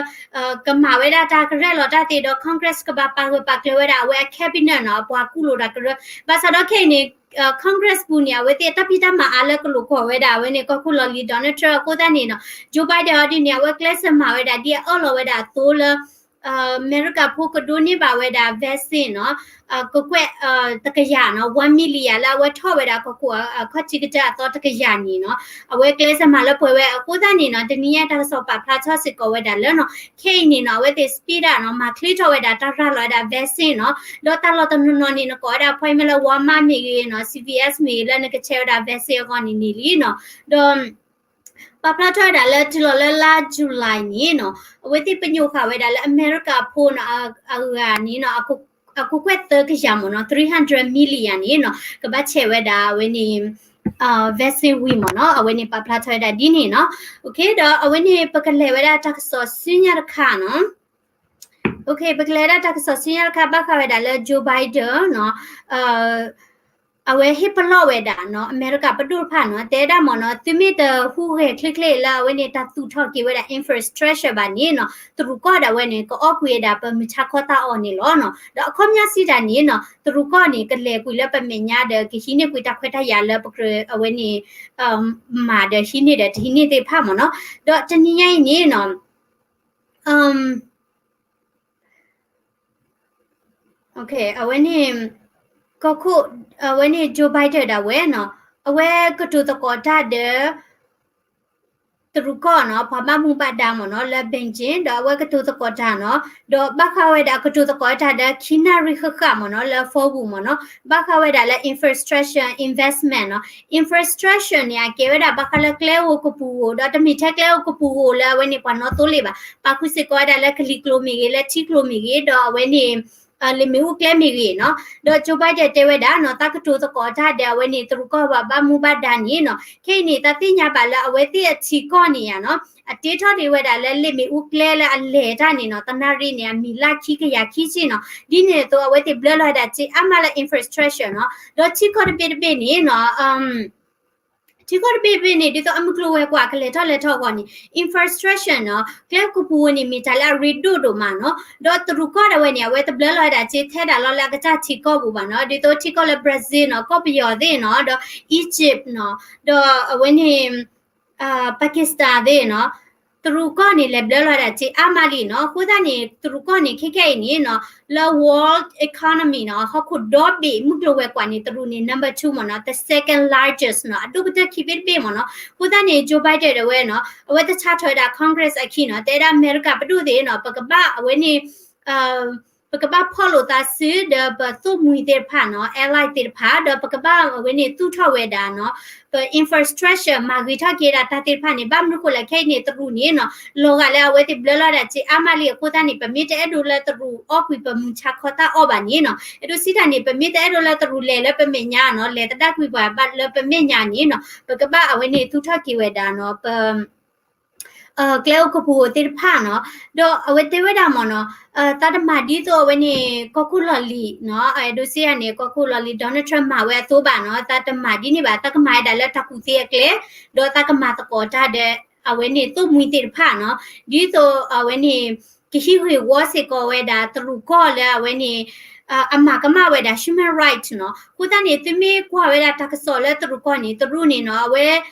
ကမၤဝဲဒၣ်တၢ်ကရၢလီၤတၢ်သ့ဒီး Congress ကဘၣ်ပာ်ဂၢၢ်ပာ်ကျၢၤဝဲဒၣ် အဝဲအ cabinet နီၤ အပှၤကူၣ်လိာ်တၢ်ကရၢ ဘၣ်ဆၣ်ဒီးခဲအံၤန့ၣ် Congress ပူၤန့ၣ် အဝဲသ့ၣ်အတၢ်ဖံးတၢ်မၤအါလၢကလိာ်ကွီၢ်ဝဲဒၣ် အဝဲန့ၣ် ကီၢ်ခိၣ်လီၢ်လံၤ Donald Trump အဃိသတးန့ၣ်နီၤ Joe Biden အီၤဒ်န့ၣ် အဝဲကျဲးစၢးမၤဝဲဒၣ် ဒ်အအၢၣ်လီၤဝဲဒၣ်အသိးလၢ အမဲရကၤဖိကဒိးန့ၢ်ဘၣ်ဝဲဒၣ် vaccine နီၤ ကကွဲၢ် တကယၤနီၤ one million လၢအဝဲထီၣ်ဝဲဒၣ်ကီၢ်ခိၣ်အခီၣ်ထံးကတၢၢ်အသီတကယၤန့ၣ်နီၤ အဝဲကျဲးစၢးမၤလၢပှဲၤဝဲအဃိသတးန့ၣ်နီၤ တနံၤညါတၢ်ကစီၣ်ပာ်ဖျါထီၣ်စ့ၢ်ကီးဝဲဒၣ်လၢနီၤ ခဲအံၤန့ၣ်နီၤ အဝဲသ့ၣ် speed up နီၤ မၤချ့ထီၣ်ဝဲဒၣ်တၢ်ရၤလီၤဝဲဒၣ် vaccine နီၤ ဒီးတၢ်လီၢ်တနီၤနီၤန့ၣ် နကိးဝဲဒၣ် appointment လၢ Walmart မ့ၢ်ဂ့ၤနီၤ C V S မ့ၢ်ဂ့ၤ လၢနကဆဲးဝဲဒၣ် vaccine အဂီၢ်န့ၣ်န့ၣ်လံနီၤ ဒီး ပာ်ဖျါထီၣ်ဝဲဒၣ်လၢတုၤလီၤလၢလါ July န့ၣ်နီၤ အဝဲသ့ၣ်ပညိၣ်ဃာ်ဝဲဒၣ်လၢအမဲရကၤဖိနီၤ အဂၤန့ၣ်နီၤ အခိၣ်ကွဲၢ်သၢကယၤမ့ၢ်နီၤ three hundred million န့ၣ်နီၤ ကဘၣ်ဆဲးဝဲဒၣ်အဝဲန့ၣ် vaccine ဝံၤမ့ၢ်နီၤ အဝဲန့ၣ်ပာ်ဖျါထီၣ်ဝဲဒၣ်ဒ်န့ၣ်နီၤ ဒီးအဝဲန့ၣ် ပကလဲၤဝဲဒၣ်တၢ်ကစီၣ်ဆူညါတခါနီၤ ပကလဲၤဝဲဒၣ်တၢ်ကစီၣ်ဆူညါတခါ ဘၣ်ဃးဝဲဒၣ်လၢ Joe Biden နီၤ အဝဲဟ့ၣ်ပလီၢ်ဝဲဒၣ်နီၤ အမဲရကၤပဒိၣ်တဖၣ်နီၤ တဲဒၣ်မ့ၢ်နီၤ သုမ့ၢ်တဟူးဂဲၤချ့ချ့လၢအဝဲန့ၣ် တၢ်သူၣ်ထီၣ်က့ၤဝဲဒၣ် infrastructure ဘၣ်န့ၣ်နီၤ တရူးကီၢ်ဒၣ်ဝဲန့ၣ် ကအီၣ်ကွံာ်ဝဲဒၣ်ပမုၢ်ဆါခီတၢ်အီၣ်န့ၣ်လီၤနီၤ ဒီးအခီပညီစံးတၢ်န့ၣ်နီၤ တရူးကီၢ်န့ၣ် ကလဲၤကွံာ်လၢပမဲာ်ညါဒီး ကဟံးန့ၢ်ကွံာ်တၢ်ခွဲးတၢ်ယာ်လၢပကြၢးအဝဲန့ၣ် မၤဒီးဟံးန့ၢ်ဒီးတဟံးန့ၢ်သ့ၣ်တဖၣ်မ့ၢ်နီၤ ဒီးတနံၤညါအံၤန့ၣ်နီၤ အဝဲန့ၣ် ကီၢ်ခိၣ် အဝဲန့ၣ် Joe Biden ဒၣ်ဝဲနီၤ အဝဲကတိၤသကိးတၢ်ဒီး တရူးကီၢ်နီၤ ပှၤဘၣ်မူဘၣ်ဒါမ့ၢ်နီၤ လၢ Beijing ဒီးအဝဲကတိၤသကိးတၢ်နီၤ ဒီးဘၣ်ဃးဝဲဒၣ်ကတိၤသကိးတၢ်ဒီးခံနၣ်ရံၣ်ဃၣ်ဃၣ်မ့ၢ်နီၤ လၢ phone ပူၤမ့ၢ်နီၤ ဘၣ်ဃးဝဲဒၣ်လၢ infrastructure investment နီၤ infrastructure န့ၣ် အကဲဝဲဒၣ်ဘၣ်ဃးလၢကျဲဧိၤကပူၤဧိၤ ဒီးတမ့ၢ်ထဲကျဲဧိၤကပူၤဧိၤလၢအဝဲန့ၣ်ပှၤနီသိလ့ၣ်ဘၣ် ပာ်ဃုာ်စ့ၢ်ကီးဝဲဒၣ်လၢကလံၤကျိၤမ့ၢ်ဂ့ၤ လၢထံကျိၤမ့ၢ်ဂ့ၤ ဒီးအဝဲန့ၣ် လ့ၣ်မ့ၣ်အူကျဲမ့ၢ်ဂ့ၤနီၤ, ဒီး Joe Biden တဲဝဲဒၣ်နီၤ သးကတိၤသကိးတၢ်ဒီးအဝဲန့ၣ် တရူးကီၢ်ဘၣ်မူဘၣ်ဒါန့ၣ်နီၤ, ခဲအံၤန့ၣ် သးသ့ၣ်ညါဘၣ်လၢအဝဲသ့ၣ်အထံကီၢ်န့ၣ်ဧါနီၤ, အတ့ထီၣ်ဒံးဝဲဒၣ်လၢလ့ၣ်မ့ၣ်အူကျဲလၢအလဲၤတၢ်န့ၣ်နီၤ, တနၣ်ရံၣ်န့ၣ် အမံၤလၢခံကယၤခံဆံနီၤ, ဒ်န့ၣ်အသိး အဝဲသ့ၣ်ဘျၢလီၤဝဲဒၣ်စ့အါမးလၢ infrastructure နီၤ, ဒီးထံကီၢ်တဘ့ၣ်တဘ့ၣ်န့ၣ်နီၤ ထံကီၢ်တဘ့ၣ်တဘ့ၣ်န့ၣ် ဒ်သိးအမုၢ်ကျိၤဝဲၤကွာ်ကလဲၤထီၣ်လဲၤထီၣ်အဂီၢ်န့ၣ် infrastructure နီၤ, ကျဲကပူၤန့ၣ် မ့ၢ်တၢ်လၢအရ့ဒိၣ်ဒိၣ်မးနီၤ, ဒီးတရူးကီၢ်ဒၣ်ဝဲန့ၣ် အဝဲတဘျၢလီၤဝဲဒၣ်စ့ထဲဒၣ်လီၤလၢအကစၢ်ထံကီၢ်ပူၤဘၣ်နီၤ, ဒ်သိးထံကီၢ်လၢ Brazil နီၤ, ကီၢ်ပယီၤသ့ၣ်နီၤ, ဒီး Egypt နီၤ, ဒီးအဝဲန့ၣ် Pakistan သ့ၣ်နီၤ, တရူးကီၢ်န့ၣ် လဲၤဘျၢလီၤဝဲဒၣ်စ့အါမးလံနီၤ, အဃိသတးန့ၣ် တရူးကီၢ်န့ၣ် ခဲခဲအံၤန့ၣ်နီၤ လၢ world economy နီၤ, ဟီၣ်ခိၣ်ဒီဘ့ၣ်မုၢ်ကျိၤဝဲၤကွာ်န့ၣ် တရူးန့ၣ် number two မ့ၢ်နီၤ, the second largest နီၤ, အဒိၣ်ကတၢၢ်ခံဘ့ၣ်တဘ့ၣ်မ့ၢ်နီၤ, အဃိသတးန့ၣ် Joe Biden ဒၣ်ဝဲနီၤ အဝဲတဆါထီၣ်ဝဲဒၣ် Congress အခံနီၤ, တဲဒၣ်အမဲရကၤပဒိၣ်သ့ၣ်နီၤ ပကဘၣ်အဝဲန့ၣ် ပကဘၣ်ဖီၣ်လိာ်သးစုဒီးပသိၣ်မှံၤသ့ၣ်တဖၣ်နီၤ, ally သ့ၣ်တဖၣ် ဒီးပကဘၣ်အဝဲန့ၣ်သူၣ်ထီၣ်ဝဲဒၣ်နီၤ, ပ infrastructure မၤဂ့ၤထီၣ်က့ၤဒၣ်တၢ်သ့ၣ်တဖၣ်န့ၣ်, ဘၣ်မနုၤဃိလဲၣ် ခဲအံၤန့ၣ် တရူးန့ၣ်နီၤ လီၤဂာ်လၢအဝဲသ့ၣ်ဘျၢလီၤဒၣ်စ့အါမးလံအဃိသတးန့ၣ် ပမ့ၢ်တအဲၣ်ဒိးလၢတရူးအီၣ်ကွံာ်ပမုၢ်ဆါခီတၢ်အီၣ်ဘၣ်န့ၣ်နီၤ, အဲၣ်ဒိးစံးတၢ်န့ၣ် ပမ့ၢ်တအဲၣ်ဒိးလၢတရူးလဲၤလၢပမဲာ်ညါနီၤ, လဲၤသဒၣ်ကွံာ်ပှၤဘၣ်လၢပမဲာ်ညါန့ၣ်နီၤ, ပကဘၣ်အဝဲန့ၣ်သူၣ်ထီၣ်က့ၤဝဲဒၣ်နီၤ, ပ ကျဲအိၣ်ကပူၤသ့ၣ်တဖၣ်နီၤ, ဒီးအဝဲတဲဝဲဒၣ်မ့ၢ်နီၤ, သးတမၤဒ်သိးအဝဲန့ၣ် ကီၢ်ခိၣ်လီၢ်လံၤနီၤ, အဲၣ်ဒိးစံးတၢ်န့ၣ် ကီၢ်ခိၣ်လီၢ်လံၤ Donald Trump မၤဝဲအသိးဘၣ်နီၤ, သးတမၤဒ်န့ၣ်ဘၣ်, သးကမၤဝဲဒၣ်လၢတၢ်ကူၣ်သ့အကျဲ, ဒီးသးကမၤသကိးတၢ်ဒီး အဝဲန့ၣ်သိၣ်မှံၤသ့ၣ်တဖၣ်နီၤ, ဒ်သိးအဝဲန့ၣ် ကဟံးဂ့ၢ်ဝီစ့ၢ်ကီးဝဲဒၣ်တရူးကီၢ်လၢအဝဲန့ၣ် အမၤကမၣ်ဝဲဒၣ် human right နီၤ, အဃိသတးန့ၣ် သုမ့ၢ်ကွၢ်ဝဲဒၣ်တၢ်ကစီၣ်လၢတရူးကီၢ်န့ၣ် တရူးန့ၣ်နီၤ, အဝဲ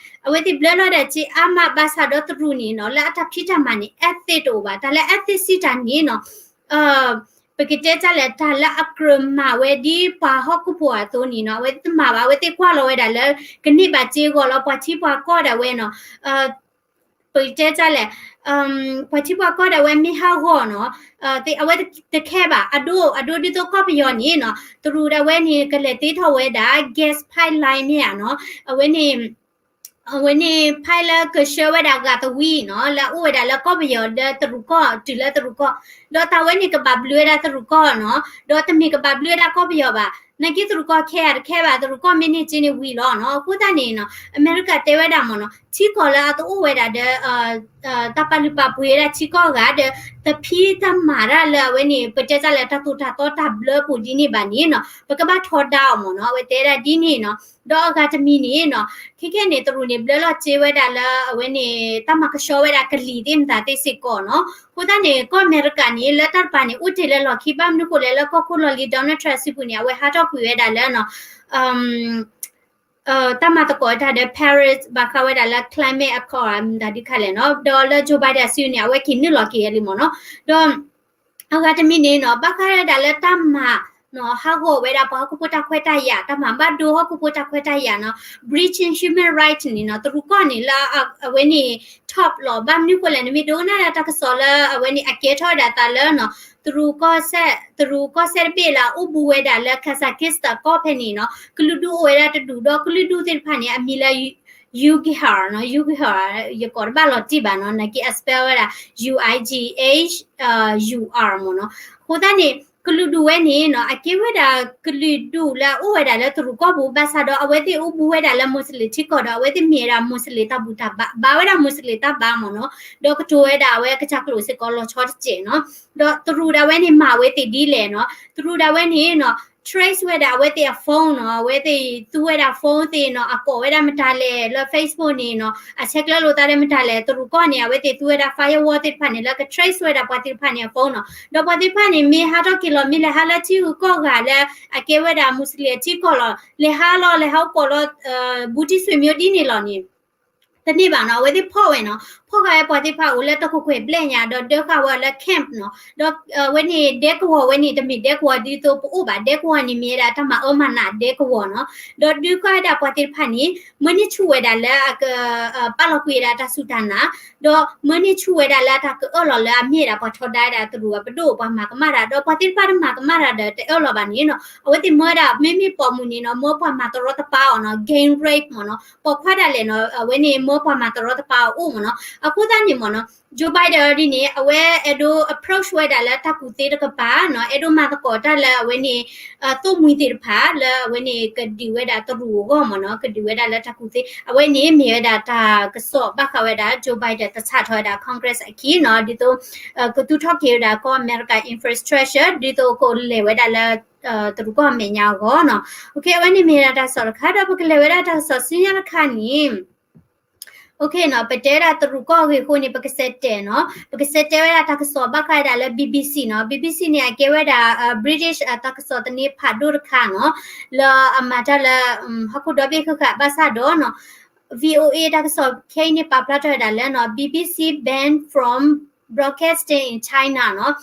အဝဲသ့ၣ်ဘျၢလီၤဒၣ်စ့အါမးဘၣ်ဆၣ်ဒီးတရူးန့ၣ်နီၤ လၢအတၢ်ဖံးတၢ်မၤန့ၣ် ethic တအိၣ်ဘၣ်, တၢ်လၢ ethic စံးတၢ်န့ၣ်နီၤ, ပကတဲတၢ်လဲၣ် တၢ်လၢအကြၢးမၤဝဲဒ်ပှၤဟီၣ်ခိၣ်ဖိအသိးန့ၣ်နီၤ, အဝဲတမၤဘၣ်, အဝဲသ့ၣ်ကွၢ်လီၤဝဲဒၣ်လၢ ကန့ၢ်ဘၣ်စ့အဂီၢ်လီၤ ပှၤထံပှၤကီၢ်ဒၣ်ဝဲနီၤ ပကတဲတၢ်လဲၣ်, ပှၤထံပှၤကီၢ်ဒၣ်ဝဲမ့ၢ်ဟးဂီၤနီၤ, အဝဲတခဲဘၣ်, အဒိ အဒိဒ်သိးကီၢ်ပယီၤန့ၣ်နီၤ, တရူးဒၣ်ဝဲန့ၣ် ကလဲၤတ့ထီၣ်ဝဲဒၣ် gas pipeline မ့ၢ်ဧါနီၤ, အဝဲန့ၣ် အဝဲန့ၣ် pipe လၢကဆှၢဝဲဒၣ်ဂၤသဝံနီၤ, လၢအအိၣ်ဝဲဒၣ်လၢကီၢ်ပယီၤဒီးတရူးကီၢ် တုၤလၢတရူးကီၢ်, ဒီးတၢ်ဝဲန့ၣ်ကဘၣ်ဘျုးဝဲဒၣ်တရူးကီၢ်နီၤ, ဒီးတမ့ၢ်ကဘၣ်ဘျုးဝဲဒၣ်ကီၢ်ပယီၤဘၣ်, နာ်က့တရူးကီၢ်ခဲအံၤတခဲဘၣ်, တရူးကီၢ်မ့ၢ်န့ၢ်စ့န့ၣ်ဝံၤလီၤနီၤ, အဃိသတးန့ၣ်နီၤ အမဲရကၤတဲဝဲဒၣ်မ့ၢ်နီၤ, ထံကီၢ်လၢအတအိၣ်ဝဲဒၣ်ဒီး တၢ်ပာ်လုၢ်ပာ်ပှ့ၤဝဲဒၣ်ထံကီၢ်အဂၤဒီး တဖံးတမၤတၢ်လၢအဝဲန့ၣ် ပတဲတၢ်လၢတၢ်သိၣ်တၢ်သီတၢ်ဘျၢပူၤဒ်န့ၣ်ဘၣ်န့ၣ်နီၤ, ပကဘၣ်ထီဒါအီၤမ့ၢ်နီၤ, အဝဲတဲဒၣ်ဒ်န့ၣ်နီၤ, ဒီးအဂၤတမံၤန့ၣ်နီၤ, ခဲခဲန့ၣ် တရူးန့ၣ် ဘျၢလီၤစ့ဝဲဒၣ်လၢအဝဲန့ၣ် တၢ်မၤကဆှီဝဲဒၣ်ကလံၤသ့ၣ်မတၤသ့ၣ်စ့ၢ်ကီးနီၤ, အဃိသတးန့ၣ် ကီၢ်အမဲရကၤန့ၣ် လၢတၢ်တပၤန့ၣ် အိၣ်တ့ၢ်လၢလီၢ်ခံ ဘၣ်မနုၤဃိလဲၣ် လၢကီၢ်ခိၣ်လီၢ်လံၤ Donald Trump စုပူၤန့ၣ် အဝဲဟးထီၣ်ကွံာ်ဝဲဒၣ်လၢနီၤ တၢ်မၤသကိးတၢ်ဒီး Paris ဘၣ်ဃးဝဲဒၣ်လၢ climate accord မတၤဒုးခါလဲၣ်နီၤ, ဒီးလၢ Joe Biden စုန့ၣ် အဝဲက့ၤနုာ်လီၤက့ၤဝဲလံမ့ၢ်နီၤ, ဒီး အဂၤတမံၤန့ၣ်နီၤ ဘၣ်ဃးဝဲဒၣ်လၢတၢ်မၤနီၤ ဟးဂီၤဝဲဒၣ်ပှၤဟီၣ်ခိၣ်ဖိတၢ်ခွဲးတၢ်ယာ်, တၢ်မၤဘၣ်ဒိဟီၣ်ခိၣ်ဖိတၢ်ခွဲးတၢ်ယာ်နီၤ, breaching human right န့ၣ်နီၤ, တရူးကီၢ်န့ၣ်လၢအဝဲန့ၣ် top လီၤ, ဘၣ်မနုၤဃိလဲၣ် နမ့ၢ်ဒိကနၣ်ဒၣ်တၢ်ကစီၣ်လၢအဝဲန့ၣ် အကဲထီၣ်ဝဲဒၣ်သးလၢနီၤ တရူးကီၢ်စဲၣ်, တရူးကီၢ်စဲၣ်တဘ့ၣ်လၢအအိၣ်ဘူးဝဲဒၣ်လၢ Kazakhstan ကီၢ်ဖဲန့ၣ်နီၤ, ကလုာ်ဒူၣ်အိၣ်ဝဲဒၣ်တဒူၣ်ဒီး ကလုာ်ဒူၣ်သ့ၣ်တဖၣ်န့ၣ် အမံၤလၢ Uyghur နီၤ, Uyghur ယကိးတဘၣ်လီၤတံၢ်ဘၣ်နီၤ, နာ်က့ အ spell ဝဲဒၣ် U I G H U R မ့ၢ်နီၤ, အဃိသတးန့ၣ် ကလုာ်ဒူၣ်ဝဲန့ၣ်နီၤ အကဲဝဲဒၣ်ကလုာ်ဒူၣ်လၢအအိၣ်ဝဲဒၣ်လၢတရူးကီၢ်ပူၤ ဘၣ်ဆၣ်ဒီးအဝဲသ့ၣ်အိၣ်ဘူးဝဲဒၣ်လၢ Muslim ထံကီၢ်ဒီး အဝဲသ့ၣ်မ့ၢ်ဝဲဒၣ် Muslim တၢ်ဘူၣ်တၢ်ဘါ, ဘါဝဲဒၣ် Muslim တၢ်ဘါမ့ၢ်နီၤ, ဒီးကတိၤဝဲဒၣ်အဝဲကစၢ်ကျိာ်စ့ၢ်ကီးလီၤဆီတစဲးနီၤ, ဒီးတရူးဒၣ်ဝဲန့ၣ်မၤဝဲသ့ၣ်ဒ်လဲၣ်နီၤ, တရူးဒၣ်ဝဲန့ၣ်နီၤ trace ဝဲဒၣ်အဝဲသ့ၣ်အ phone နီၤ, အဝဲသ့ၣ်သူဝဲဒၣ် phone သ့ၣ်နီၤ, အကိးဝဲဒၣ်မတၤလဲၣ် လၢ Facebook န့ၣ်နီၤ, အဆဲးကျၢလိာ်သးဒီးမတၤလဲၣ်, တရူးကီၢ်န့ၣ် အဝဲသ့ၣ်သူဝဲဒၣ် firewall သ့ၣ်တဖၣ်န့ၣ် လၢက trace ဝဲဒၣ်ပှၤသ့ၣ်တဖၣ်န့ၣ်အ phone နီၤ, ဒီးပှၤသ့ၣ်တဖၣ်န့ၣ် မ့ၢ်ဟးထီၣ်က့ၤလီၤ မ့ၢ်လဲၤဟးလၢထံဂုၤကီၢ်ဂၤလၢ အကဲဝဲဒၣ် Muslim ထံကီၢ်လီၤ, လဲၤဟးလီၤ လဲၤဟးအိၣ်ကိးလီၤ ဘူးတံၢ်ဆွေမျိုး ဒ်န့ၣ်လီၤန့ၣ် တန့ၢ်ဘၣ်နီၤ, အဝဲသ့ၣ်ဖီၣ်ဝဲနီၤ, ဖီၣ်ဃာ်ဝဲပှၤသ့ၣ်တဖၣ်အိၣ်လၢတၢ်ခိၣ်ကွဲၢ်ဘျဲၣ်ညါ ဒီးဒၢဃာ်ဝဲလၢ camp နီၤ, ဒီးအဝဲန့ၣ်ဒဲကဝီၤဝဲန့ၣ် တမ့ၢ်ဒဲကဝီၤဒ်သိးပအိၣ်ဘၣ်, ဒဲကဝီၤန့ၣ်မ့ၢ်ဝဲဒၣ်တၢ်မၤအၢမၤနးဒဲကဝီၤနီၤ, ဒီးဒုးဃာ်ဝဲဒၣ်ပှၤသ့ၣ်တဖၣ်န့ၣ် မၢန့ၢ်ဆူၣ်ဝဲဒၣ်လၢအက ပာ်လီၤကွံာ်ဝဲဒၣ်တၢ်စူၢ်တၢ်နာ်, ဒီးမၢန့ၢ်ဆူၣ်ဝဲဒၣ်လၢအတၢ်ကအၢၣ်လီၤလၢအမ့ၢ်ဝဲဒၣ်ပှၤထီဒါဝဲဒၣ်တရူးအပဒိၣ် ပှၤမၤကမၣ်တၢ်, ဒီးပှၤသ့ၣ်တဖၣ်တမၤကမၣ်တၢ်ဒီးတအၢၣ်လီၤဘၣ်န့ၣ်နီၤ, အဝဲသ့ၣ်မၢဝဲဒၣ် မ့မ့ၢ်ပိာ်မုၣ်န့ၣ်နီၤ မၢပှၤမၤတရီတပါအီၤနီၤ, gang rape မ့ၢ်နီၤ, ပိာ်ခွါဒၣ်လဲာ်နီၤ အဝဲန့ၣ်မၢ ပှၤမၤတရီတပါအအိၣ်မ့ၢ်နီၤ. အဃိသတးန့ၣ်မ့ၢ်နီၤ Joe Biden ဒ်န့ၣ် အဝဲအဲၣ်ဒိး approach ဝဲဒၣ်လၢတၢ်ကူၣ်သ့တကပၤနီၤ, အဲၣ်ဒိးမၤသကိးတၢ်လၢအဝဲန့ၣ် သိၣ်မှံသ့ၣ်တဖၣ် လၢအဝဲန့ၣ်ကဒုးဝဲဒၣ်တရူးအဂီၢ်မ့ၢ်နီၤ, ကဒုးဝဲဒၣ်လၢတၢ်ကူၣ်သ့, အဝဲန့ၣ်မ့ၢ်ဝဲဒၣ်တၢ်ကစီၣ်ဘၣ်ဃးဝဲဒၣ် Joe Biden တဆးထီၣ်ဝဲဒၣ် Congress အခံနီၤ, ဒ်သိး ကသူၣ်ထီၣ်က့ၤဝဲဒၣ်ကီၢ်အမဲရကၤ infrastructure ဒ်သိးကလဲၤဝဲဒၣ်လၢ တရူးကီၢ်အမဲာ်ညါအဂီၢ်နီၤ. အဝဲန့ၣ်မ့ၢ်ဝဲဒၣ်တၢ်ကစီၣ်တခါ ဒီးပကလဲၤဝဲဒၣ်တၢ်ကစီၣ်ဆူညါတခါန့ၣ် ပတဲဝဲဒၣ်တရူးကီၢ်အဂ့ၢ်အဃိန့ၣ် ပကစဲးတဲာ်နီၤ, ပကစဲးတဲာ်ဝဲဒၣ်တၢ်ကစီၣ်ဘၣ်ဃးဝဲဒၣ်လၢ BBC နီၤ, BBC န့ၣ် အကဲဝဲဒၣ် British တၢ်ကစီၣ်သန့ဖးဒိၣ်တခါနီၤ, လၢအမၤတၢ်လၢ ဟီၣ်ခိၣ်ဒီဘ့ၣ်ဃၣ်ဃၣ်ဘၣ်ဆၣ်ဒီးနီၤ VOA တၢ်ကစီၣ်ခဲအံၤန့ၣ် ပာ်ဖျါထီၣ်ဝဲဒၣ်လၢနီၤ BBC banned from broadcasting in China နီၤ,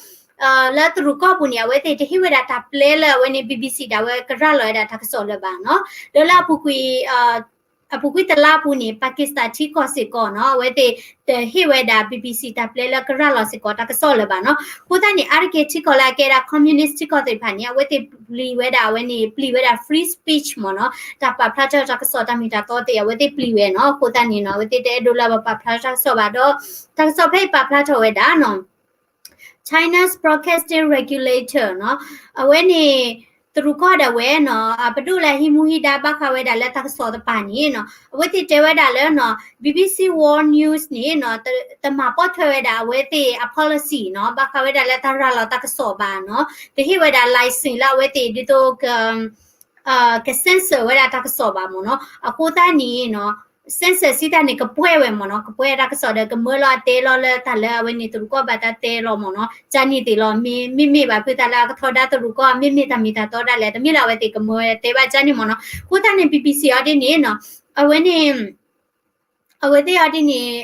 လၢတရူးကီၢ်ပူၤန့ၣ် အဝဲသ့ၣ်တဟ့ၣ်ဝဲဒၣ်တၢ်ပျဲလၢအဝဲန့ၣ် BBC ဒၣ်ဝဲကရၤလီၤဝဲဒၣ်တၢ်ကစီၣ်လၢၤဘၣ်နီၤ, ဒီးလၢအပူၤကွံာ် အပူၤကွံာ်တလါအပူၤန့ၣ် Pakistan ထံကီၢ်စ့ၢ်ကီးနီၤ အဝဲသ့ၣ်တဟ့ၣ်ဝဲဒၣ် BBC တၢ်ပျဲလၢကရၤလီၤစ့ၢ်ကီးတၢ်ကစီၣ်လၢၤဘၣ်နီၤ. အဃိသတးန့ၣ် အါတက့ၢ်ထံကီၢ်လၢအကဲဒၣ် communist ထံကီၢ်သ့ၣ်တဖၣ်န့ၣ် အဝဲသ့ၣ်ပျံၤဝဲဒၣ်အဝဲန့ၣ် ပျံၤဝဲဒၣ် free speech မ့ၢ်နီၤ, တၢ်ပာ်ဖျါထီၣ်တၢ်ကစီၣ်တၢ်မ့ၢ်တၢ်တီသ့ၣ် အဝဲသ့ၣ်ပျံၤဝဲနီၤ. အဃိသတးန့ၣ်နီၤ အဝဲသ့ၣ်တအဲၣ်ဒိးလၢပပာ်ဖျါထီၣ်တၢ်ကစီၣ်ဘၣ်ဒီး တၢ်ကစီၣ်ဖဲအံၤပာ်ဖျါထီၣ်ဝဲဒၣ်နီၤ China's broadcasting regulator နီၤ, အဝဲန့ၣ် တရူးကီၢ်ဒၣ်ဝဲနီၤ ပဒိၣ်လၢဟံးမူဟံးဒါဘၣ်ဃးဝဲဒၣ်လၢတၢ်ကစီၣ်တပၤန့ၣ်နီၤ အဝဲသ့ၣ်တဲဝဲဒၣ်လၢနီၤ BBC World News န့ၣ်နီၤ တမၤပိာ်ထွဲဝဲဒၣ်အဝဲသ့ၣ်အ policy နီၤ ဘၣ်ဃးဝဲဒၣ်လၢတၢ်ရၤလီၤတၢ်ကစီၣ်ဘၣ်နီၤ, တဟ့ၣ်ဝဲဒၣ် license လၢအဝဲသ့ၣ်ဒ်သိးက က censor ဝဲဒၣ်တၢ်ကစီၣ်ဘၣ်မ့ၢ်နီၤ. အဃိသတးန့ၣ်နီၤ censor စံးတၢ်န့ၣ် ကပှဲၤဝဲမ့ၢ်နီၤ, ကပှဲၤတၢ်ကစီၣ်ဒီး ကမၢလီၤအတဲလီၤလၢတၢ်လၢအဝဲန့ၣ်တရူးကီၢ်ဘၣ်တၢ်တဲလီၤမ့ၢ်နီၤ, ကန့ၣ်သ့ၣ်လီၤ, မ့မ့ၢ်ဘၣ်ဖုသးလၢအကထီဒါတရူးကီၢ် မ့မ့ၢ်တၢ်မ့ၢ်တၢ်တီဒၣ်လဲာ် တမ့ၢ်လၢအဝဲသ့ၣ်ကမၢတဲဘၣ်ကန့ၣ်မ့ၢ်နီၤ. အဃိသတးန့ၣ် BBC အီၤဒ်န့ၣ်နီၤ အဝဲန့ၣ် အဝဲသ့ၣ်အီၤဒ်န့ၣ်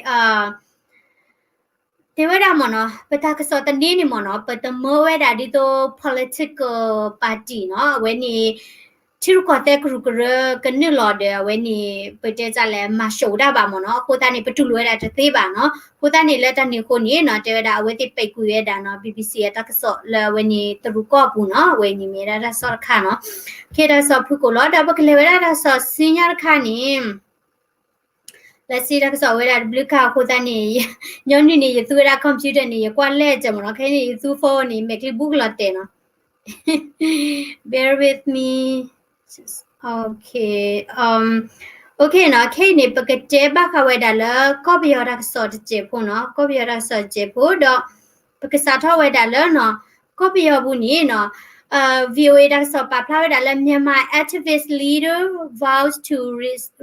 တဲဝဲဒၣ်မ့ၢ်နီၤ ပတၢ်ကစီၣ်သန့န့ၣ်မ့ၢ်နီၤ ပတမၢဝဲဒၣ်ဒ်သိး political party နီၤ, အဝဲန့ၣ် ထံရူၢ်ကီၢ်သဲးကရူၢ်ကရၢကနုာ်လီၤဒီး အဝဲန့ၣ် ပတဲတၢ်လဲၣ် မၤၡိးတၢ်ဘၣ်မ့ၢ်နီၤ. အဃိသတးန့ၣ် ပတူၢ်လိာ်ဝဲဒၣ်တသ့ဘၣ်နီၤ. အဃိသတးန့ၣ် လၢတၢ်န့ၣ်အဃိန့ၣ်နီၤ တဲဝဲဒၣ်အဝဲသ့ၣ်ပဲာ်ကွံာ်ဝဲဒၣ်နီၤ BBC အတၢ်ကစီၣ်လၢအဝဲန့ၣ် တရူးကီၢ်အပူၤနီၤ, အဝဲန့ၣ်မ့ၢ်ဝဲဒၣ်တၢ်ကစီၣ်တခါနီၤ. ခဲတၢ်ကစီၣ်ဖုၣ်ကိာ်လီၤ ဒီးပကလဲၤဝဲဒၣ်တၢ်ကစီၣ်ဆူညါတခါန့ၣ် လၢစ့တၢ်ကစီၣ်ဝဲဒၣ်တဘျုးခါအဃိသတးန့ၣ် ညီနုၢ်န့ၣ် ယသူဝဲဒၣ် computer န့ၣ် ယကွၢ်လဲၢ်ကမ့ၢ်နီၤ, ခဲအံၤန့ၣ် ယသူ phone န့ၣ် မဲာ်ချံဘူကလီၤတဲာ်နီၤ. Bear with me. Okay. Okay နီၤ, ခဲအံၤန့ၣ် ပကတဲဘၣ်ဃးဝဲဒၣ်လၢ ကီၢ်ပယီၤတၢ်ကစီၣ်တစဲးဖိနီၤ, ကီၢ်ပယီၤတၢ်ကစီၣ်တစဲးဖိဒီး ပကစးထီၣ်ဝဲဒၣ်လၢနီၤ ကီၢ်ပယီၤပူၤန့ၣ်နီၤ VOA တၢ်ကစီၣ်ပာ်ဖျါဝဲဒၣ်လၢ Myanmar activist leader vows to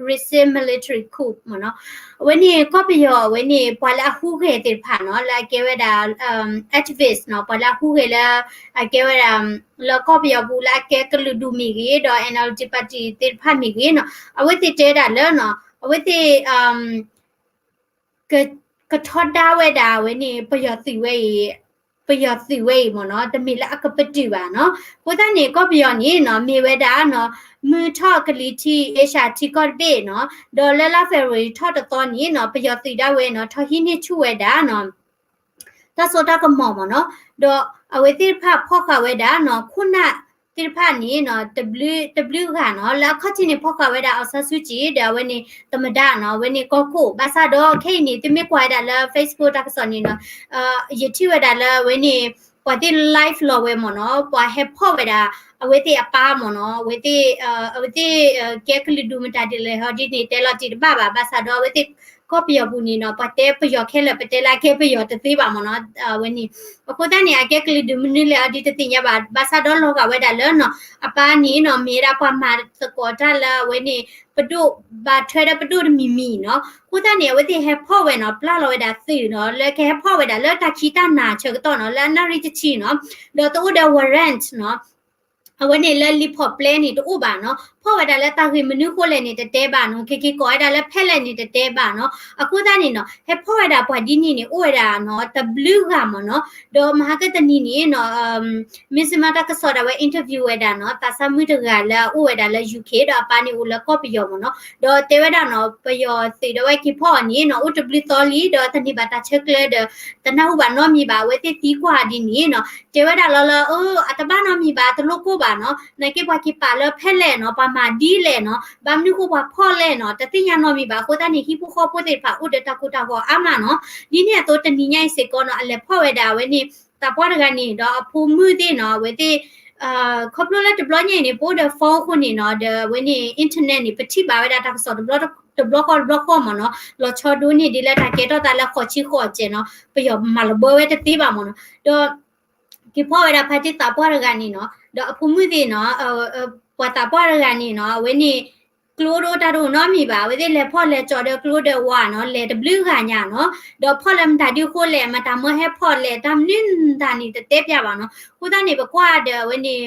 resist military coup မ့ၢ်နီၤ. အဝဲန့ၣ် ကီၢ်ပယီၤအဝဲန့ၣ် ပှၤလၢအဟူးဂဲၤသ့ၣ်တဖၣ်နီၤ လၢအကဲဝဲဒၣ် activist နီၤ, ပှၤလၢအဟူးဂဲၤလၢ အကဲဝဲဒၣ် လၢကီၢ်ပယီၤပူၤလၢအကဲကလုာ်ဒူၣ်မ့ၢ်ဂ့ၤ ဒီး NLD party သ့ၣ်တဖၣ်မ့ၢ်ဂ့ၤနီၤ, အဝဲသ့ၣ်တဲဒၣ်လၢနီၤ အဝဲသ့ၣ် ကထီဒါဝဲဒၣ်အဝဲန့ၣ် ပယီၤသုးဝဲအံၤ, ပယီၤသုးဝဲအံၤမ့ၢ်နီၤ တမ့ၢ်လၢအကပတုာ်ဘၣ်နီၤ. အဃိသတးန့ၣ် ကီၢ်ပယီၤန့ၣ်နီၤ မ့ၢ်ဝဲဒၣ်နီၤ မုၢ်ထီၣ်ကလံၤထံး အ့ရှၢၣ်ထံကီၢ်တဘ့ၣ်နီၤ, ဒီးလၢလါ February ထီၣ်တသီန့ၣ်နီၤ ပယီၤသုးဒၣ်ဝဲနီၤ ထီၣ်ဟံးန့ၢ်ဆူၣ်ဝဲဒၣ်နီၤ တၢ်စိတၢ်ကမီၤမ့ၢ်နီၤ, ဒီးအဝဲသ့ၣ်တဖၣ်ဖီၣ်ဃာ်ဝဲဒၣ်နီၤ ခိၣ်နၢ်သ့ၣ်တဖၣ်န့ၣ်နီၤ တဘျုးဂၤနီၤ, လၢအခီၣ်ထံးန့ၣ် ဖီၣ်ဃာ်ဝဲဒၣ် အောင်ဆန်းစုကြည် ဒီးအဝဲန့ၣ် သမ္မတနီၤ, အဝဲန့ၣ်ကီၢ်ခိၣ်, ဘၣ်ဆၣ်ဒီးခဲအံၤန့ၣ် သုမ့ၢ်ကွၢ်ဝဲဒၣ်လၢ Facebook တၢ်ကစီၣ်န့ၣ်နီၤ ယထံၣ်ဝဲဒၣ်လၢအဝဲန့ၣ် ပှၤသ့ၣ် live လီၤဝဲမ့ၢ်နီၤ, ပှၤဟဲဖီၣ်ဝဲဒၣ် အဝဲသ့ၣ်အပၢ်မ့ၢ်နီၤ, အဝဲသ့ၣ် အဝဲသ့ၣ် ကဲကလုာ်ဒူၣ်မတၤဒ်လဲၣ်ဟီဒ်န့ၣ် တဲလီၤတံၢ်တဘၣ်ဘၣ်, ဘၣ်ဆၣ်ဒီးအဝဲသ့ၣ် ကီၢ်ပယီၤပူၤန့ၣ်နီၤ ပှၤတဲပယီၤခဲလၢာ် ပတဲလၢအကဲပယီၤတသ့ဘၣ်မ့ၢ်နီၤ, အဝဲန့ၣ် အဃိသတးန့ၣ် အကဲကလုာ်ဒူၣ်မနုၤလဲၣ်အီၤဒ်တသ့ၣ်ညါဘၣ်, ဘၣ်ဆၣ်ဒီးလီၤဂာ်ဝဲဒၣ်လၢနီၤ အပၢ်န့ၣ်နီၤ မ့ၢ်ဝဲဒၣ်ပှၤမၤသကိးတၢ်လၢအဝဲန့ၣ် ပဒိၣ်ဘၣ်ထွဲဒီးပဒိၣ်တမံၤမံၤနီၤ, အဃိသတးန့ၣ် အဝဲသ့ၣ်ဟဲဖီၣ်ဝဲနီၤ ပျၢ်လီၤဝဲဒၣ်သုးနီၤ လၢကဟဲဖီၣ်ဝဲဒၣ်လၢတၢ်ခံးတၢ်နၤဆၢကတီၢ်နီၤ လၢအနၣ်ရံၣ်တဆံနီၤ, ဒီးတအိၣ်ဒီး warrant နီၤ အဝဲန့ၣ်လၢလံာ်ဖီၣ်ပျဲန့ၣ်တအိၣ်ဘၣ်နီၤ, ဖီၣ်ဝဲဒၣ်လၢတၢ်ဂ့ၢ်မနုၤဃိလဲၣ်န့ၣ်တတဲဘၣ်နီၤ, က့ၤက့ၤကိးဝဲဒၣ်လၢဖဲလဲၣ်န့ၣ် တတဲဘၣ်နီၤ, အဃိသတးန့ၣ်နီၤ ဟဲဖီၣ်ဝဲဒၣ်ပှၤဒ်န့ၣ်န့ၣ် အိၣ်ဝဲဒၣ်နီၤ တဘျုးဂၤမ့ၢ်နီၤ, ဒီးမဟါကတနံၤန့ၣ်နီၤ မ့ၢ်စ့မၤတၢ်ကစီၣ်ဒၣ်ဝဲ interview ဝဲဒၣ်နီၤ သးစၢ်မုၣ်တဂၤလၢအအိၣ်ဝဲဒၣ်လၢ UK ဒီးအပၢ်န့ၣ်အိၣ်လၢကီၢ်ပယီၤမ့ၢ်နီၤ, ဒီးတဲဝဲဒၣ်နီၤ ပယီၤသုးဒီးဝဲက့ၤဖီၣ်အီၤန့ၣ်နီၤ အိၣ်တဘျုးသီလံ ဒီးတန့ၢ်ဘၣ်တၢ်ဆၢကျၢဒီး တနၢ်ဟူဘၣ်နီတမံၤဘၣ်, အဝဲသ့ၣ်သံကွၢ်ဒ်န့ၣ်နီၤ တဲဝဲဒၣ်လီၤလၢ အတဘၣ်နီတမံၤဘၣ် တလိၣ်ကိၢ်ဘၣ် နီၤ, နာ်က့ပှၤက့ၤပာ်လၢဖဲလဲၣ်နီၤ, ပှၤမၤဒ်လဲၣ်နီၤ, ဘၣ်မနုၤဃိပှၤဖီၣ်လဲၣ်နီၤ, တသ့ၣ်ညါနီတမံၤဘၣ်. အဃိသတးန့ၣ် ဟံၣ်ဖိဃီဖိသ့ၣ်တဖၣ်အိၣ်ဒီးတၢ်ကိၢ်တၢ်ဂီၤအါမးနီၤ. ဒ်န့ၣ်အသိးတနံၤညါအံၤစ့ၢ်ကီးနီၤ, အလဲၤဖီၣ်ဝဲဒၣ်အဝဲန့ၣ် သးပှၢ်တဂၤန့ၣ် ဒီးအဖိမုၣ်သ့ၣ်နီၤ, အဝဲသ့ၣ် ခီဖျိလၢတဘျီညါအံၤန့ၣ် ပအိၣ်ဒီး phone အဃိန့ၣ်နီၤ, ဒီးအဝဲန့ၣ် internet န့ၣ် ပထံၣ်ဘၣ်ဝဲဒၣ်တၢ်ကစီၣ်တဘျီဃီတဘျီဃီမ့ၢ်နီၤ, လီၤဆီဒိၣ်န့ၢ်ဒ်လၢတၢ်ကဲထီၣ်သးလၢဃိးဆံဃိးစဲးနီၤ, ပယီၤမၤလီၤဘၢဝဲတသ့ဘၣ်မ့ၢ်နီၤ. ဒီး က့ၤဖီၣ်ဝဲဒၣ်ဖါတံၢ်သးပှၢ်တဂၤန့ၣ်နီၤ, ဒီးအဖိမုၣ်သ့ၣ်နီၤ, ပှၤသးပှၢ်တဂၤန့ၣ်နီၤ, အဝဲန့ၣ် ကျိဒိတၢ်တအိၣ်နီတမံၤဘၣ်, အဝဲသ့ၣ်လဲၤဖီၣ်လဲၤကၠီၤဒီးကျိဒီးဝါနီၤ, လဲၤတဘျုးဂၤညါနီၤ, ဒီးဖီၣ်လၢမတၤဒုအဃိလဲၣ်, မတၤမၢဟဲဖီၣ်လဲၣ်, တၢ်မနုၤမတၤန့ၣ် တတဲပျးဘၣ်နီၤ. အဃိသတးန့ၣ် ပကွၢ်ဒီးအဝဲန့ၣ်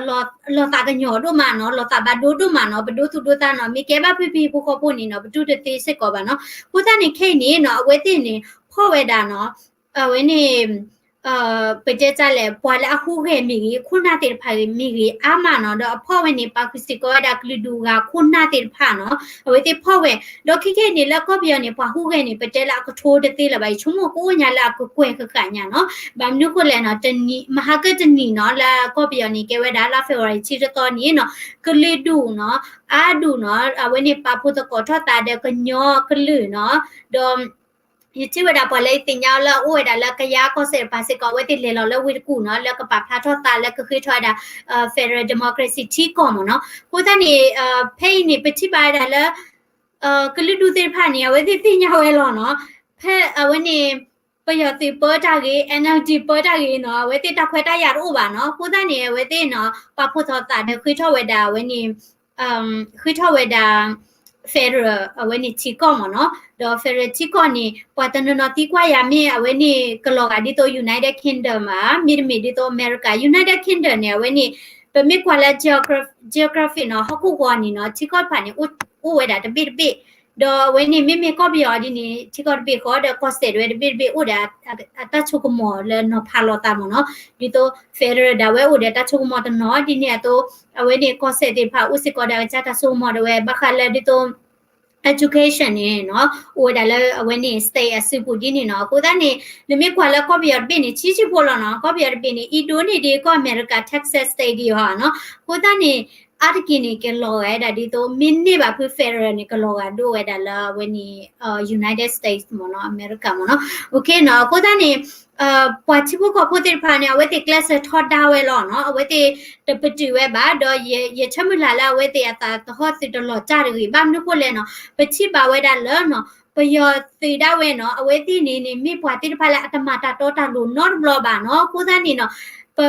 လီၤသးကညီၤဒိၣ်မးနီၤ, လီၤသးဘၣ်ဒိဒိၣ်မးနီၤ, ပဒိသူၣ်ဒိသးနီၤ, မ့ၢ်ကဲဘၣ်ဖုဖုဟံၣ်ဖိဃီဖိန့ၣ်နီၤ, ပတူၢ်တသ့စ့ၢ်ကီးဘၣ်နီၤ. အဃိသတးန့ၣ် ခဲအံၤန့ၣ်နီၤ, အဝဲသ့ၣ်န့ၣ် ဖီၣ်ဝဲဒၣ်နီၤ, အဝဲန့ၣ် ပတဲတၢ်လဲၣ်, ပှၤလၢအဟူးဂဲၤမ့ၢ်ဂ့ၤ, ခိၣ်နၢ်သ့ၣ်တဖၣ်ဂ့ၤမ့ၢ်ဂ့ၤ အါမးနီၤ, ဒီးအဖီၣ်ဝဲန့ၣ် ပာ်ဃုာ်စ့ၢ်ကီးဝဲဒၣ်ကလုာ်ဒူၣ်ဂၤခိၣ်နၢ်သ့ၣ်တဖၣ်နီၤ, အဝဲသ့ၣ်ဖီၣ်ဝဲ, ဒီးခဲခဲအံၤန့ၣ် လၢကီၢ်ပယီၤန့ၣ် ပှၤဟူးဂဲၤန့ၣ် ပတဲလၢအကထိတသ့လၢၤဘၣ်, ယဆိကမိၣ်ကအိၣ်ညါလၢအကကွဲၢ်ဃၣ်ဃၣ်ညါနီၤ. ဘၣ်မနုၤဃိလဲၣ်နီၤ, တနံၤ, မဟါကတနံၤနီၤ, လၢကီၢ်ပယီၤန့ၣ် ကဲဝဲဒၣ်လၢ February ထံတသီန့ၣ်နီၤ, ကလုာ်ဒူၣ်နီၤ, အါဒူၣ်နီၤ, အဝဲန့ၣ် ပာ်ဖှိၣ်သကိးထီၣ်သးဒီးကညီကလုာ်နီၤ, ဒီး ယထံၣ်ဝဲဒၣ်ပှၤလၢယသ့ၣ်ညါလၢအအိၣ်ဝဲဒၣ်လၢကယၤကီၢ်စဲၣ်တဖၣ်စ့ၢ်ကီး အဝဲသ့ၣ်လဲၤလီၤလၢဝ့ၢ်တကူၣ်နီၤ, လၢကပာ်ဖျါထီၣ်သးလၢကဃ့ထီၣ်ဝဲဒၣ် federal democracy ထံကီၢ်မ့ၢ်နီၤ. အဃိသတးန့ၣ် ဖဲအံၤန့ၣ် ပထံၣ်ဘၣ်ဝဲဒၣ်လၢ ကလုာ်ဒူၣ်သ့ၣ်တဖၣ်န့ၣ် အဝဲသ့ၣ်သ့ၣ်ညါဝဲလီၤနီၤ. ဖဲအဝဲန့ၣ် ပယီၤသုးပၢတၢ်ဂ့ၤ, NLD ပၢတၢ်ဂ့ၤနီၤ, အဝဲသ့ၣ်တၢ်ခွဲးတၢ်ယာ်တအိၣ်ဘၣ်နီၤ. အဃိသတးန့ၣ် အဝဲသ့ၣ်နီၤ ပာ်ဖှိၣ်ထီၣ်သးဒီးဃ့ထီၣ်ဝဲဒၣ်အဝဲန့ၣ် ဃ့ထီၣ်ဝဲဒၣ် federal အဝဲန့ၣ်ထံကီၢ်မ့ၢ်နီၤ. ဒီး federal ထံကီၢ်န့ၣ် ပှၤတနီၤနီၤသံကွၢ်ယၤမ့ၢ်အဝဲန့ၣ်ကလီၤဂာ်ဒ်သိး United Kingdom ဧါ, မ့တမ့ၢ်ဒ်သိး America. United Kingdom န့ၣ် အဝဲန့ၣ် ပမ့ၢ်ကွၢ်လၢ geography နီၤ, ဟီၣ်ခိၣ်ဂီၤန့ၣ်နီၤ, ထံကီၢ်တဖၣ်န့ၣ် အိၣ်ဝဲဒၣ်တဘ့ၣ်တဘ့ၣ်, ဒီးအဝဲန့ၣ် မ့မ့ၢ်ကီၢ်ပယီၤဒ်န့ၣ် ထံကီၢ်တဘ့ၣ်ဃီ, ဒီးကီၢ်စဲၣ်ဒၣ်ဝဲတဘ့ၣ်တဘ့ၣ် အိၣ်ဒီးအတၢ်ဆိကမိၣ်လၢနီၤဖးလိာ်သးမ့ၢ်နီၤ. ဒ်သိး federal ဒၣ်ဝဲအိၣ်ဒီးတၢ်ဆိကမိၣ်တနီၤ, ဒ်န့ၣ်အသိး အဝဲန့ၣ်ကီၢ်စဲၣ်သ့ၣ်တဖၣ်အိၣ်စ့ၢ်ကီးဒီးအကစၢ်တၢ်ဆိကမိၣ်ဒၣ်ဝဲ ဘၣ်ဃးလၢဒ်သိး education န့ၣ်နီၤ, အိၣ်ဝဲဒၣ်လၢအဝဲန့ၣ် state အစုပူၤဒ်န့ၣ်နီၤ. အဃိသတးန့ၣ် နမ့ၢ်ကွၢ်လၢကီၢ်ပယီၤတဘ့ၣ်န့ၣ် ဆံးဆံးဖိလီၤနီၤ. ကီၢ်ပယီၤတဘ့ၣ်န့ၣ် အံၤဒိၣ်န့ၢ်ဒံးကီၢ်အမဲရကၤ Texas state ဒံးအီၤနီၤ. အဃိသတးန့ၣ် အါတက့ၢ်န့ၣ် ကလီၤဂာ်ဝဲဒၣ်ဒ်သိး မ့ၢ်န့ၢ်ဘၣ်ဖု federal န့ၣ် ကလီၤဂာ်ဒိၣ်ဝဲဒၣ်လၢအဝဲန့ၣ် United States မ့ၢ်နီၤ, အမဲရကၤမ့ၢ်နီၤ. အဃိသတးန့ၣ် ပှၤထံဖိကီၢ်ဖိသ့ၣ်တဖၣ်န့ၣ် အဝဲသ့ၣ်ကျဲးစၢးထီဒါဝဲလီၤနီၤ. အဝဲသ့ၣ်တပတုာ်ဝဲဘၣ်, ဒီးယဆၢမုၢ်လၢ်လၢအဝဲသ့ၣ်အသးသဟီၣ်သုးတလီၤတၢ်တဂ့ၤ. ဘၣ်မနုၤဃိလဲၣ်နီၤ, ပထံၣ်ဘၣ်ဝဲဒၣ်လၢနီၤ, ပယီၤသုးဒၣ်ဝဲနီၤ, အဝဲသ့ၣ်န့ၣ်န့ၣ် မ့ၢ်ပှၤသ့ၣ်တဖၣ်လၢအတမၤတၢ်တီတၢ်လိၤနီတဘျီဘၣ်နီၤ. အဃိသတးန့ၣ်နီၤ, ပ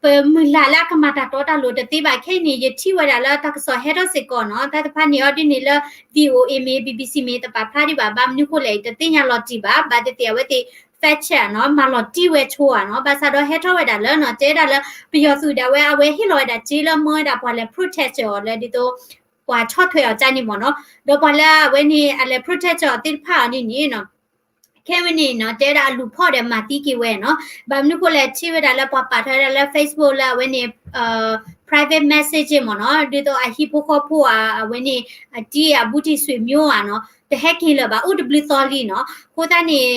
ပမုၢ်လၢ်လၢအကမၤတၢ်တီတၢ်လိၤတသ့ဘၣ်. ခဲအံၤန့ၣ် ယထံၣ်ဝဲဒၣ်လၢတၢ်ကစီၣ်ဟဲထီၣ်စ့ၢ်ကီးနီၤ, တၢ်တဖၣ်န့ၣ်အီၤဒ်န့ၣ်လၢ VOA မ့ၢ် BBC မ့ၢ် တပာ်ဖျါဒံးဘၣ်. ဘၣ်မနုၤဃိလဲၣ် တသ့ၣ်ညါလီၤတံၢ်ဘၣ်. ဘၣ်သ့ၣ်သ့ၣ် အဝဲသ့ၣ် fact check နီၤ, မၤလီၤတံၢ်ဝဲဆိဧါနီၤ. ဘၣ်ဆၣ်ဒီးဟဲထီၣ်ဝဲဒၣ်လၢနီၤ, တဲဒၣ်လၢ ပယီၤသုးဒၣ်ဝဲ အဝဲဟ့ၣ်လီၤဝဲဒၣ်စ့လၢမၢဝဲဒၣ်ပှၤလဲၤ protest အီၤလၢဒ်သိး ပှၤဆီၣ်ထွဲအီၤကန့ၣ်မ့ၢ်နီၤ. ဒီးပှၤလၢအဝဲန့ၣ် အလဲၤ protest အီၤသ့ၣ်တဖၣ်အီၤန့ၣ်န့ၣ်နီၤ ခဲဝဲန့ၣ်နီၤ တဲဝဲဒၣ်အလူၤဖီၣ်ဒီးမၤသံက့ၤဝဲနီၤ. ဘၣ်မနုၤဃိလဲၣ် ထံၣ်ဝဲဒၣ်လၢပှၤပာ်ထီၣ်ဝဲဒၣ်လၢ Facebook လၢအဝဲန့ၣ် private message မ့ၢ်နီၤ, ဒ်သိးအဟံၣ်ဖိဃီဖိဧါ, အဝဲန့ၣ် အတံၤအဘူးတံၢ်ဆွေမျိုးဧါနီၤ, တဟဲက့ၤလၢၤဘၣ် အိၣ်တဘျုးသီလံနီၤ. အဃိသတးန့ၣ်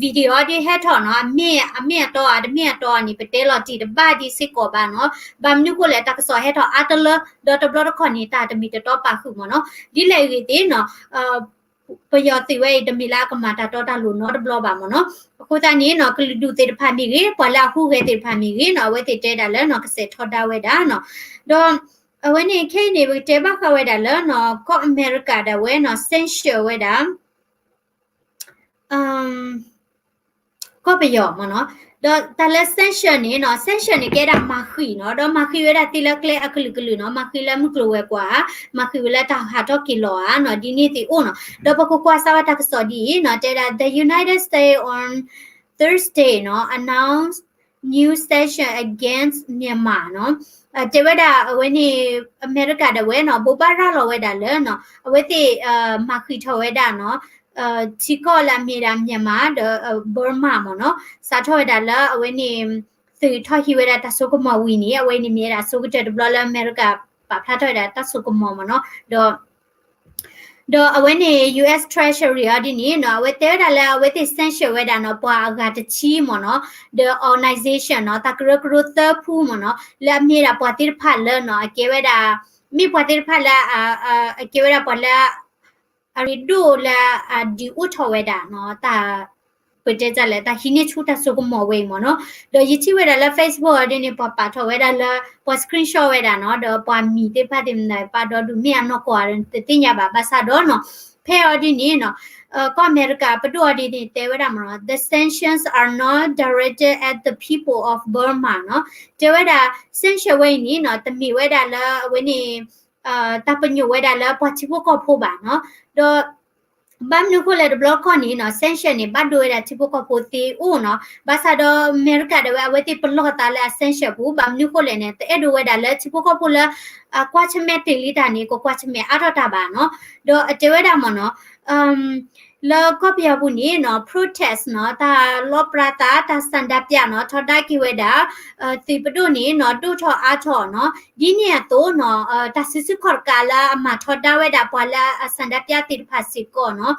video ဒ်ဟဲထီၣ်နီၤ, အမ့ၢ်အတီဧါ တမ့ၢ်အတီဧါန့ၣ် ပတဲလီၤတံၢ်တဘၣ်ဒံးစ့ၢ်ကီးဘၣ်နီၤ. ဘၣ်မနုၤဃိလဲၣ် တၢ်ကစီၣ်ဟဲထီၣ်အါတလၢ ဒီးတဘျီတခီၣ်န့ၣ် တၢ်တမံၤတတီပာ်ဃုာ်မ့ၢ်နီၤ. ဒ်လဲၣ်အဂ့ၢ်သ့ၣ်နီၤ ပယီၤသုးဝဲအံၤ တမ့ၢ်လၢအကမၤတၢ်တီတၢ်လိၤနီတဘျီဘၣ်မ့ၢ်နီၤ. အဃိသတးန့ၣ်နီၤ ကလုာ်ဒူၣ်သ့ၣ်တဖၣ်မ့ၢ်ဂ့ၤ, ပှၤလၢအဟူးဂဲၤသ့ၣ်တဖၣ်မ့ၢ်ဂ့ၤနီၤ, အဝဲသ့ၣ်တဲဒၣ်လၢနီၤ ကစဲးထီဒါဝဲဒၣ်နီၤ. ဒီးအဝဲန့ၣ်ခဲအံၤန့ၣ် ပကတဲဘၣ်ဃးဝဲဒၣ်လၢနီၤ ကီၢ်အမဲရကၤဒၣ်ဝဲနီၤ censure ဝဲဒၣ် ကီၢ်ပယီၤမ့ၢ်နီၤ. ဒီးတၢ်လၢ sanction န့ၣ်နီၤ, sanction န့ၣ် ကဲဒၣ်မၤဃံးနီၤ, ဒီးမၤဃံးဝဲဒၣ်သ့လၢကျဲအကလုာ်ကလုာ်နီၤ, မၤဃံးလၢမုၢ်ကျိၤဝဲၤကွာ်ဧါ, မၤဃံးဝဲလၢတၢ်ဟးထီၣ်က့ၤလီၤဧါနီၤ, ဒ်န့ၣ်သ့ၣ်အိၣ်နီၤ. ဒီးပကကွၢ်စၢ်ဝဲတၢ်ကစီၣ်ဒ်အံၤနီၤ, တဲဒၣ် The United States on Thursday နီၤ announce new sanction against Myanmar နီၤ. တဲဝဲဒၣ်အဝဲန့ၣ် အမဲရကၤဒၣ်ဝဲနီၤ, ဘိးဘၣ်ရၤလီၤဝဲဒၣ်လၢနီၤ, အဝဲသ့ၣ် မၤဃံးထီၣ်ဝဲဒၣ်နီၤ ထံကီၢ်လၢအမ့ၢ်ဒၣ် Myanmar ဒီး Burma မ့ၢ်နီၤ, စးထီၣ်ဝဲဒၣ်လၢအဝဲန့ၣ် သုးထီၣ်ဟံးဝဲဒၣ်တၢ်စိကမီၤဝံၤန့ၣ်, အဝဲန့ၣ်မ့ၢ်ဝဲဒၣ်အဆိကတၢၢ်တဘျီလၢအမဲရကၤပာ်ဖျါထီၣ်ဝဲဒၣ်တၢ်စိကမီၤမ့ၢ်နီၤ. ဒီး ဒ် ဒီးအဝဲန့ၣ် U S Treasury အီၤဒ်န့ၣ်နီၤ အဝဲတဲဝဲဒၣ်လၢအဝဲသ့ၣ် sanction ဝဲဒၣ်နီၤ ပှၤအဂၤတဆံမ့ၢ်နီၤ, ဒီး organization နီၤ တၢ်ကရၢကရိသၢဖုမ့ၢ်နီၤ လၢအမ့ၢ်ဒၣ်ပှၤသ့ၣ်တဖၣ်လၢနီၤ အကဲဝဲဒၣ် မ့ၢ်ပှၤသ့ၣ်တဖၣ်လၢ အကဲဝဲဒၣ်ပှၤလၢ အရ့ဒိၣ်လၢအဒုးအိၣ်ထီၣ်ဝဲဒၣ်နီၤ တၢ် ပတဲတၢ်လဲၣ် တၢ်ဟံးန့ၢ်ဆူၣ်တၢ်စိကမီၤဝဲအံၤမ့ၢ်နီၤ. ဒီးယထံၣ်ဝဲဒၣ်လၢ Facebook အီၤဒ်န့ၣ် ပှၤပာ်ထီၣ်ဝဲဒၣ်လၢ ပှၤ screenshot ဝဲဒၣ်နီၤ ဒီးပှၤမံၤသ့ၣ်တဖၣ်သ့ၣ်မနုၤ ပာ်ဒီဒူၣ်မ့ၢ်အနီၢ်ကီၢ် တသ့ၣ်ညါဘၣ် ဘၣ်ဆၣ်ဒီးနီၤ ဖဲအီၤဒ်န့ၣ်နီၤ ကီၢ်အမဲရကၤပဒိၣ်အီၤဒ်န့ၣ် တဲဝဲဒၣ်မ့ၢ်နီၤ the sanctions are not directed at the people of Burma နီၤ တဲဝဲဒၣ် sanction ဝဲအံၤန့ၣ်နီၤ တမ့ၢ်ဝဲဒၣ်လၢအဝဲန့ၣ် တၢ်ပညိၣ်ဝဲဒၣ်လၢပှၤထံဖိကီၢ်ဖိဘၣ်နီၤ. ဒီး ဘၣ်မနုၤဃိလဲၣ်တဘျီခီန့ၣ်နီၤ sanction န့ၣ် ဘၣ်ဒိဝဲဒၣ်ထံဖိကီၢ်ဖိသ့အိၣ်နီၤ. ဘၣ်ဆၣ်ဒီးအမဲရကၤဒၣ်ဝဲ အဝဲသ့ၣ်ပလီၢ်သးလၢအ sanction ပူၤ ဘၣ်မနုၤဃိလဲၣ်န့ၣ် တအဲၣ်ဒိးဝဲဒၣ်လၢထံဖိကီၢ်ဖိလၢ အကွၢ်ဆၢၣ်မဲာ်တ့ၢ်လံတၢ်န့ၣ် ကကွၢ်ဆၢၣ်မဲာ်အါထီၣ်တၢ်ဘၣ်နီၤ. ဒီးအတဲဝဲဒၣ်မ့ၢ်နီၤ လၢကီၢ်ပယီၤပူၤန့ၣ်နီၤ protest နီၤ တၢ်လီၣ်ပြးသး တၢ်ဆန္ဒပြနီၤ ထီဒါက့ၤဝဲဒၣ် သုးပဒိၣ်န့ၣ်နီၤ ဒိၣ်ထီၣ်အါထီၣ်နီၤ ဒ်န့ၣ်အသိးနီၤ တၢ်စုဆူၣ်ခီၣ်တကးလၢအမၤထီဒါဝဲဒၣ်ပှၤလၢအဆန္ဒပြသ့ၣ်တဖၣ်စ့ၢ်ကီးနီၤ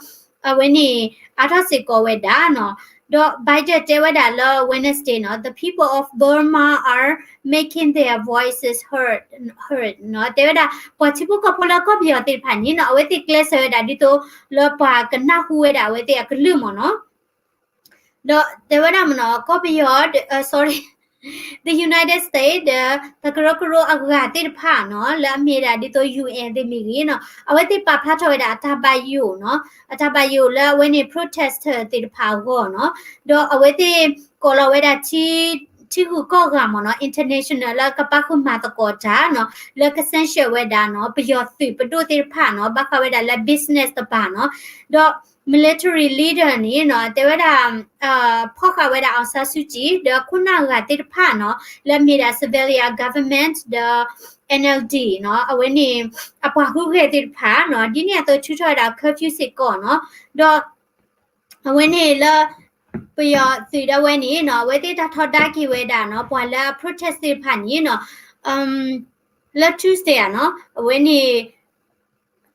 အဝဲန့ၣ် အါထီၣ်စ့ၢ်ကီးဝဲဒၣ်နီၤ. ဒီး Biden တဲဝဲဒၣ်လၢ Wednesday နီၤ the people of Burma are making their voices heard, heard နီၤ တဲဝဲဒၣ် ပှၤထံဖိကီၢ်ဖိလၢကီၢ်ပယီၤသ့ၣ်တဖၣ်န့ၣ်နီၤ အဝဲသ့ၣ်ကျဲးစၢးဝဲဒၣ်ဒ်သိးလၢပှၤကနၢ်ဟူဝဲဒၣ်အဝဲသ့ၣ်အကလုၢ်မ့ၢ်နီၤ. ဒီးတဲဝဲဒၣ်မ့ၢ်နီၤ ကီၢ်ပယီၤ sorry, the United States ဒီး တၢ်ကရၢကရိအဂၤသ့ၣ်တဖၣ်နီၤ လၢအမ့ၢ်ဒၣ်ဒ်သိး U N သ့ၣ်မ့ၢ်ဂ့ၤနီၤ အဝဲသ့ၣ်ပာ်ဖျါထီၣ်ဝဲဒၣ်အတၢ်ဘၣ်ယိၣ်နီၤ အတၢ်ဘၣ်ယိၣ်လၢအဝဲန့ၣ် protest သ့ၣ်တဖၣ်အဂီၢ်နီၤ. ဒီးအဝဲသ့ၣ်ကိးလီၤဝဲဒၣ် ထံဂုၤကီၢ်ဂၤမ့ၢ်နီၤ international လၢကပာ်ဃုာ်မၤသကိးတၢ်နီၤ လၢက sanction ဝဲဒၣ်နီၤ ပယီၤသုးပဒိၣ်သ့ၣ်တဖၣ်နီၤ ဘၣ်ဃးဝဲဒၣ်လၢ business တပၤနီၤ. ဒီး military leader န့ၣ်နီၤ တဲဝဲဒၣ် ဖီၣ်ဃာ်ဝဲဒၣ် အောင်ဆန်းစုကြည် ဒီးခိၣ်နၢ်ဂၤသ့ၣ်တဖၣ်နီၤ လၢအမ့ၢ်ဒၣ် civilian government ဒီး N L D နီၤ အဝဲန့ၣ် အပှၤဟူးဂဲၤသ့ၣ်တဖၣ်နီၤ ဒ်န့ၣ်အသိးထုးထီၣ်ဝဲဒၣ် curfew စ့ၢ်ကီးနီၤ. ဒီး အဝဲန့ၣ်လၢ ပယီၤသုးဒၣ်ဝဲန့ၣ်နီၤ အဝဲသ့ၣ်တၢ်ထီဒါက့ၤဝဲဒၣ်နီၤ ပှၤလၢအ protest သ့ၣ်တဖၣ်န့ၣ်နီၤ လၢ Tuesday နီၤ အဝဲန့ၣ်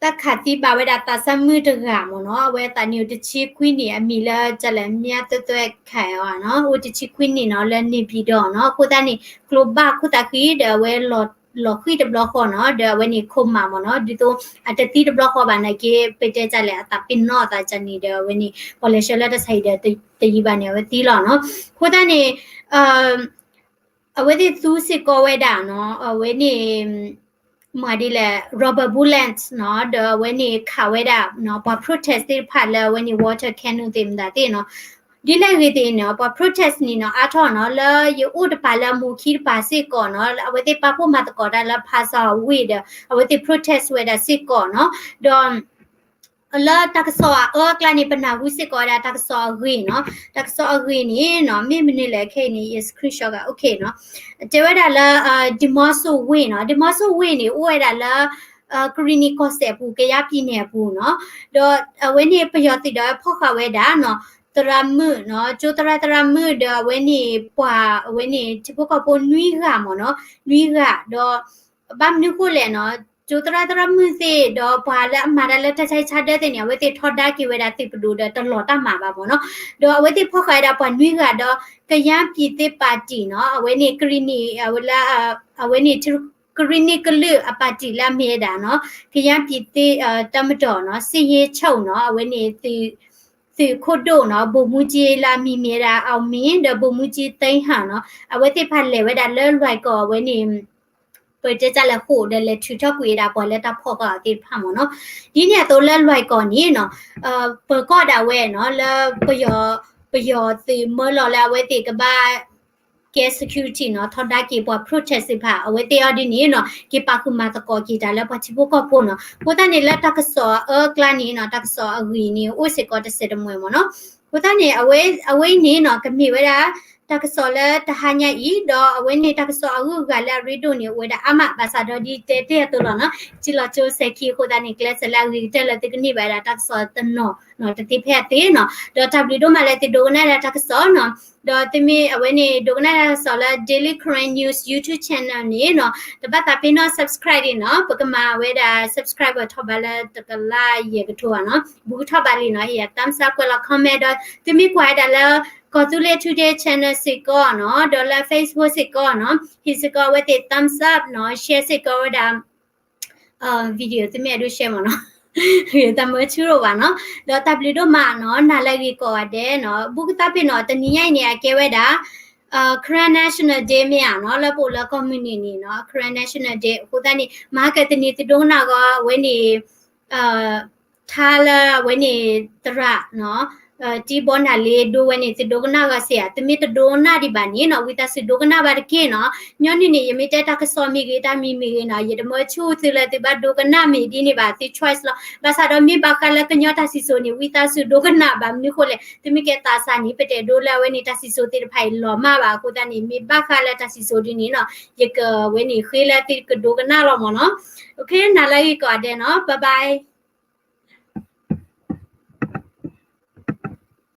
တၢ်ခးသံဘၣ်ဝဲဒၣ်သးစၢ်မုၣ်တဂၤမ့ၢ်နီၤ အဝဲသးနံၣ်အိၣ်တဆံခွံနံၣ် အမံၤလၢ ကလဲၤမၠၣ်သွဲသွဲခးအီၤနီၤ အိၣ်တဆံခွံနံၣ်နီၤ လၢ နေပြည်တော် နီၤ အဃိသတးန့ၣ် ကျိဘၣ်ခိၣ်သးဃံဒီးအဝဲလီၤဃံၣ်တဘျီဃီနီၤ ဒီးအဝဲန့ၣ် coma မ့ၢ်နီၤ ဒ်သိး အတသံတဘျီဃီဘၣ်နာ်က့ ပတဲတၢ်လဲၣ် အသးပ့ၤနီၣ်အသးကန့ၣ်ဒီးအဝဲန့ၣ် ပှၤလဲၤဆှၢလၢတၢ်ဆါဟံၣ်ဒီး တယံာ်ဘၣ်န့ၣ် အဝဲသံလီၤနီၤ အဃိသတးန့ၣ် အဝဲသ့ၣ်သူစ့ၢ်ကီးဝဲဒၣ်နီၤ အဝဲန့ၣ် မၤဒ်လဲၣ် rubber bullet နီၤ ဒီးအဝဲန့ၣ်ခးဝဲဒၣ်နီၤ ပှၤ protest သ့ၣ်တဖၣ်လၢအဝဲန့ၣ် water cannon သ့ၣ်မတၤသ့ၣ်နီၤ ဒ်လဲၣ်ဂ့ၤသ့ၣ်နီၤ ပှၤ protest န့ၣ်နီၤ အါထီၣ်နီၤ လၢယအိၣ်တပၤလၢအမိၢ်ခံတပၤစ့ၢ်ကီးနီၤ အဝဲသ့ၣ်ပာ်ဖှိၣ်မၤသကိးတၢ်လၢ Pasay ဝ့ၢ်ဒီး အဝဲသ့ၣ် protest ဝဲဒၣ်စ့ၢ်ကီးနီၤ ဒီး လၢတၢ်ကစီၣ်အအၢအကျါန့ၣ် ပနၢ်ဟူစ့ၢ်ကီးဝဲဒၣ်တၢ်ကစီၣ်အဂ့ၢ်နီၤ တၢ်ကစီၣ်အဂ့ၢ်န့ၣ်နီၤ မ့ၢ်မနုၤလဲၣ်ခဲအံၤန့ၣ် ယ screenshot က okay နီၤ တဲဝဲဒၣ်လၢ ဒီမော့ဆို ဝ့ၢ်နီၤ ဒီမော့ဆို ဝ့ၢ်န့ၣ် အိၣ်ဝဲဒၣ်လၢ ကရံၣ်နံၣ်ကီၢ်စဲၣ်အပူၤ ကယါပံၤနဲၣ်အပူၤနီၤ ဒီးအဝဲန့ၣ်ပယီၤသုးဒီးဖီၣ်ဃာ်ဝဲဒၣ်နီၤ သရၣ်မုၣ်နီၤ ကၠိသရၣ်သရၣ်မုၣ်ဒီးအဝဲန့ၣ်ပှၤ အဝဲန့ၣ်ထံဖိကီၢ်ဖိနွံဂၤမ့ၢ်နီၤ နွံဂၤဒီး ဘၣ်မနုၤဃိလဲၣ်နီၤ ကၠိသရၣ်သရၣ်မုၣ်သ့ၣ် ဒီးပှၤလၢအမၤတၢ်လၢတၢ်ဆါဟံၣ်ဆါဒၢသ့ၣ်န့ၣ် အဝဲသ့ၣ်ထီဒါက့ၤဝဲဒၣ်သုးပဒိၣ်ဒီးတလီၤတၢ်မၤဘၣ်မ့ၢ်နီၤ ဒီးအဝဲသ့ၣ်ဖီၣ်ဃာ်ဝဲဒၣ်ပှၤနွံဂၤဒီး ကယါပံၤသ့ၣ်ပၣ်တံၣ်နီၤ အဝဲန့ၣ် ကရံၣ်နံၣ် အဝဲလၢ အဝဲန့ၣ် ကရံၣ်နံၣ်ကလုာ်အပၣ်တံၣ်လၢအမ့ၢ်ဝဲဒၣ်နီၤ ကယါပံၤသ့ၣ် တပ်မတော်နီၤ စစ်ရေးချုပ်နီၤ အဝဲန့ၣ် သုးခိၣ်ဒိၣ်နီၤ ဗိုလ်မှူးကြီးလၢအမံၤမ့ၢ်ဝဲဒၣ် အောင်မင်း ဒီး ဗိုလ်မှူးကြီး သိန်းဟန်နီၤ အဝဲသ့ၣ်တဖၣ်လဲၤဝဲဒၣ်လၢလွဲၢ်ကီၢ်အဝဲန့ၣ် ပတဲတၢ်လဲၣ် ဃိာ်ဒီးလဲၤထုးထီၣ်ကွံာ်ဝဲဒၣ်ပှၤလၢတၢ်ဖီၣ်ဃာ်အီၤသ့ၣ်တဖၣ်မ့ၢ်နီၤ ဒ်န့ၣ်အသိးလၢလွဲၢ်ကီၢ်န့ၣ်နီၤ ပၢၤကီၢ်ဒၣ်ဝဲနီၤ လၢ ပယီၤ ပယီၤသုးမၢလီၤလၢအဝဲသ့ၣ်ကဘၣ် ကဲ security နီၤ ထီဒါက့ၤပှၤ protest သ့ၣ်တဖၣ် အဝဲသ့ၣ်အီၤဒ်န့ၣ်နီၤ က့ၤပာ်ဃုာ်မၤသကိးက့ၤတၢ်လၢပှၤထံဖိကီၢ်ဖိနီၤ အဃိသတးန့ၣ်လၢတၢ်ကစီၣ်အအၢအကျါန့ၣ်နီၤ တၢ်ကစီၣ်အဂ့ၢ်န့ၣ် အိၣ်စ့ၢ်ကီးတစဲးတမှဲၤမ့ၢ်နီၤ အဃိသတးန့ၣ် အဝဲအံၤန့ၣ်နီၤ ကမ့ၢ်ဝဲဒၣ် တၢ်ကစီၣ်လၢတဟါညါအံၤ ဒီးအဝဲန့ၣ်တၢ်ကစီၣ်အဂုၤအဂၤလၢအရ့ဒိၣ်န့ၣ် အိၣ်ဝဲဒၣ်အါမး ဘၣ်ဆၣ်ဒီးဒ်တဲတဲအသိးလီၤနီၤ ထံလီၤကၠိစဲၤခံ အဃိသတးန့ၣ် ကျဲးစၢးလၢအဂ့ၤကတၢၢ်လၢသုကန့ၢ်ဘၣ်ဝဲဒၣ်တၢ်ကစီၣ်တနီၤနီၤ တသ့ဖဲအသ့နီၤ ဒီးတၢ်ဘျုးဒိၣ်မးလၢသုဒိကနၣ်ဒၣ်တၢ်ကစီၣ်နီၤ ဒီးသုမ့ၢ်အဝဲန့ၣ် ဒိကနၣ်ဒၣ်တၢ်ကစီၣ်လၢ Daily Karen News YouTube channel န့ၣ်နီၤ တဘၣ်သးပ့ၤနီၣ် subscribe ဒံးနီၤ ပကမၤဝဲဒၣ် subscriber ထီၣ်ဘးလၢတကလးယဲၢ်ကထိဘၣ်နီၤ ဘူးကထီၣ်ဘးလံနီၤ ဟ့ၣ်ယၤ thumbs up ကွဲးလီၤ comment ဒီးသုမ့ၢ်ကွၢ်ဝဲဒၣ်လၢ ကီၢ်သူလ့ၤ Today channel စ့ၢ်ကီးနီၤ ဒီးလၢ Facebook စ့ၢ်ကီးနီၤ ဟ့ၣ်စ့ၢ်ကီးအဝဲသ့ၣ် thumbs up နီၤ share စ့ၢ်ကီးဝဲဒၣ် video သုမ့ၢ်အဲၣ်ဒိး share မ့ၢ်နီၤ တၢ်မၢဆူၣ်ရိၣ်ဘၣ်နီၤ ဒီးတၢ်ဘျုးဒိၣ်မးနီၤ နၤလၢအဂ့ၤကိးဂၤဒဲးနီၤ ဘူးကသးပ့ၤနီၣ် တနံၤညါအံၤန့ၣ် အကဲဝဲဒၣ် Karen National Day မ့ၢ်ဧါနီၤ လၢပအိၣ်လၢကီၢ်မုၢ်နံၤန့ၣ်နီၤ Karen National Day အဃိသတးန့ၣ် မၤဟါကတနံၤသုဒိကနၣ်ဂီၤဝဲန့ၣ် ထါလၢအဝဲန့ၣ်သရၣ်နီၤ တံဘီနၢ်လ့ ဒိဝဲန့ၣ် သုဒိကနၣ်ဂီၤစ့ၢ်ဧါ သုမ့ၢ်တဒိကနၣ်ဒံးဘၣ်န့ၣ်နီၤ ဝံသးစူၤဒိကနၣ်ဘၣ်တက့ၢ်နီၤ ညီနုၢ်န့ၣ် ယမ့ၢ်တဲတၢ်ကစီၣ်မ့ၢ်ဂ့ၤ တၢ်မံၤမ့ၢ်ဂ့ၤနီၤ ယတမၢဆူၣ်သုလၢသုဘၣ်ဒိကနၣ်မ့ၢ်ဒ်န့ၣ်ဘၣ် သု choice လီၤ ဘၣ်ဆၣ်ဒီးမ့ၢ်ဘၣ်ဃးလၢကညီတၢ်စံၣ်စိၤန့ၣ် ဝံသးစူၤဒိကနၣ်ဘၣ် မနုၤဃိလဲၣ် သုမ့ၢ်ကဲသးစၢ်န့ၣ် ပတအဲၣ်ဒိးလၢအဝဲန့ၣ်တၢ်စံၣ်စိၤသ့ၣ်တဖၣ်အံၤလီၤမၢ်ဘၣ် အဃိသတးန့ၣ် မ့ၢ်ဘၣ်ဃးလၢတၢ်စံၣ်စိၤဒ်န့ၣ်နီၤ ယကဝဲန့ၣ်ဃ့လၢသုကဒိကနၣ်လီၤမ့ၢ်နီၤ နၤလၢအဂ့ၤကိးဂၤဒဲးနီၤ bye bye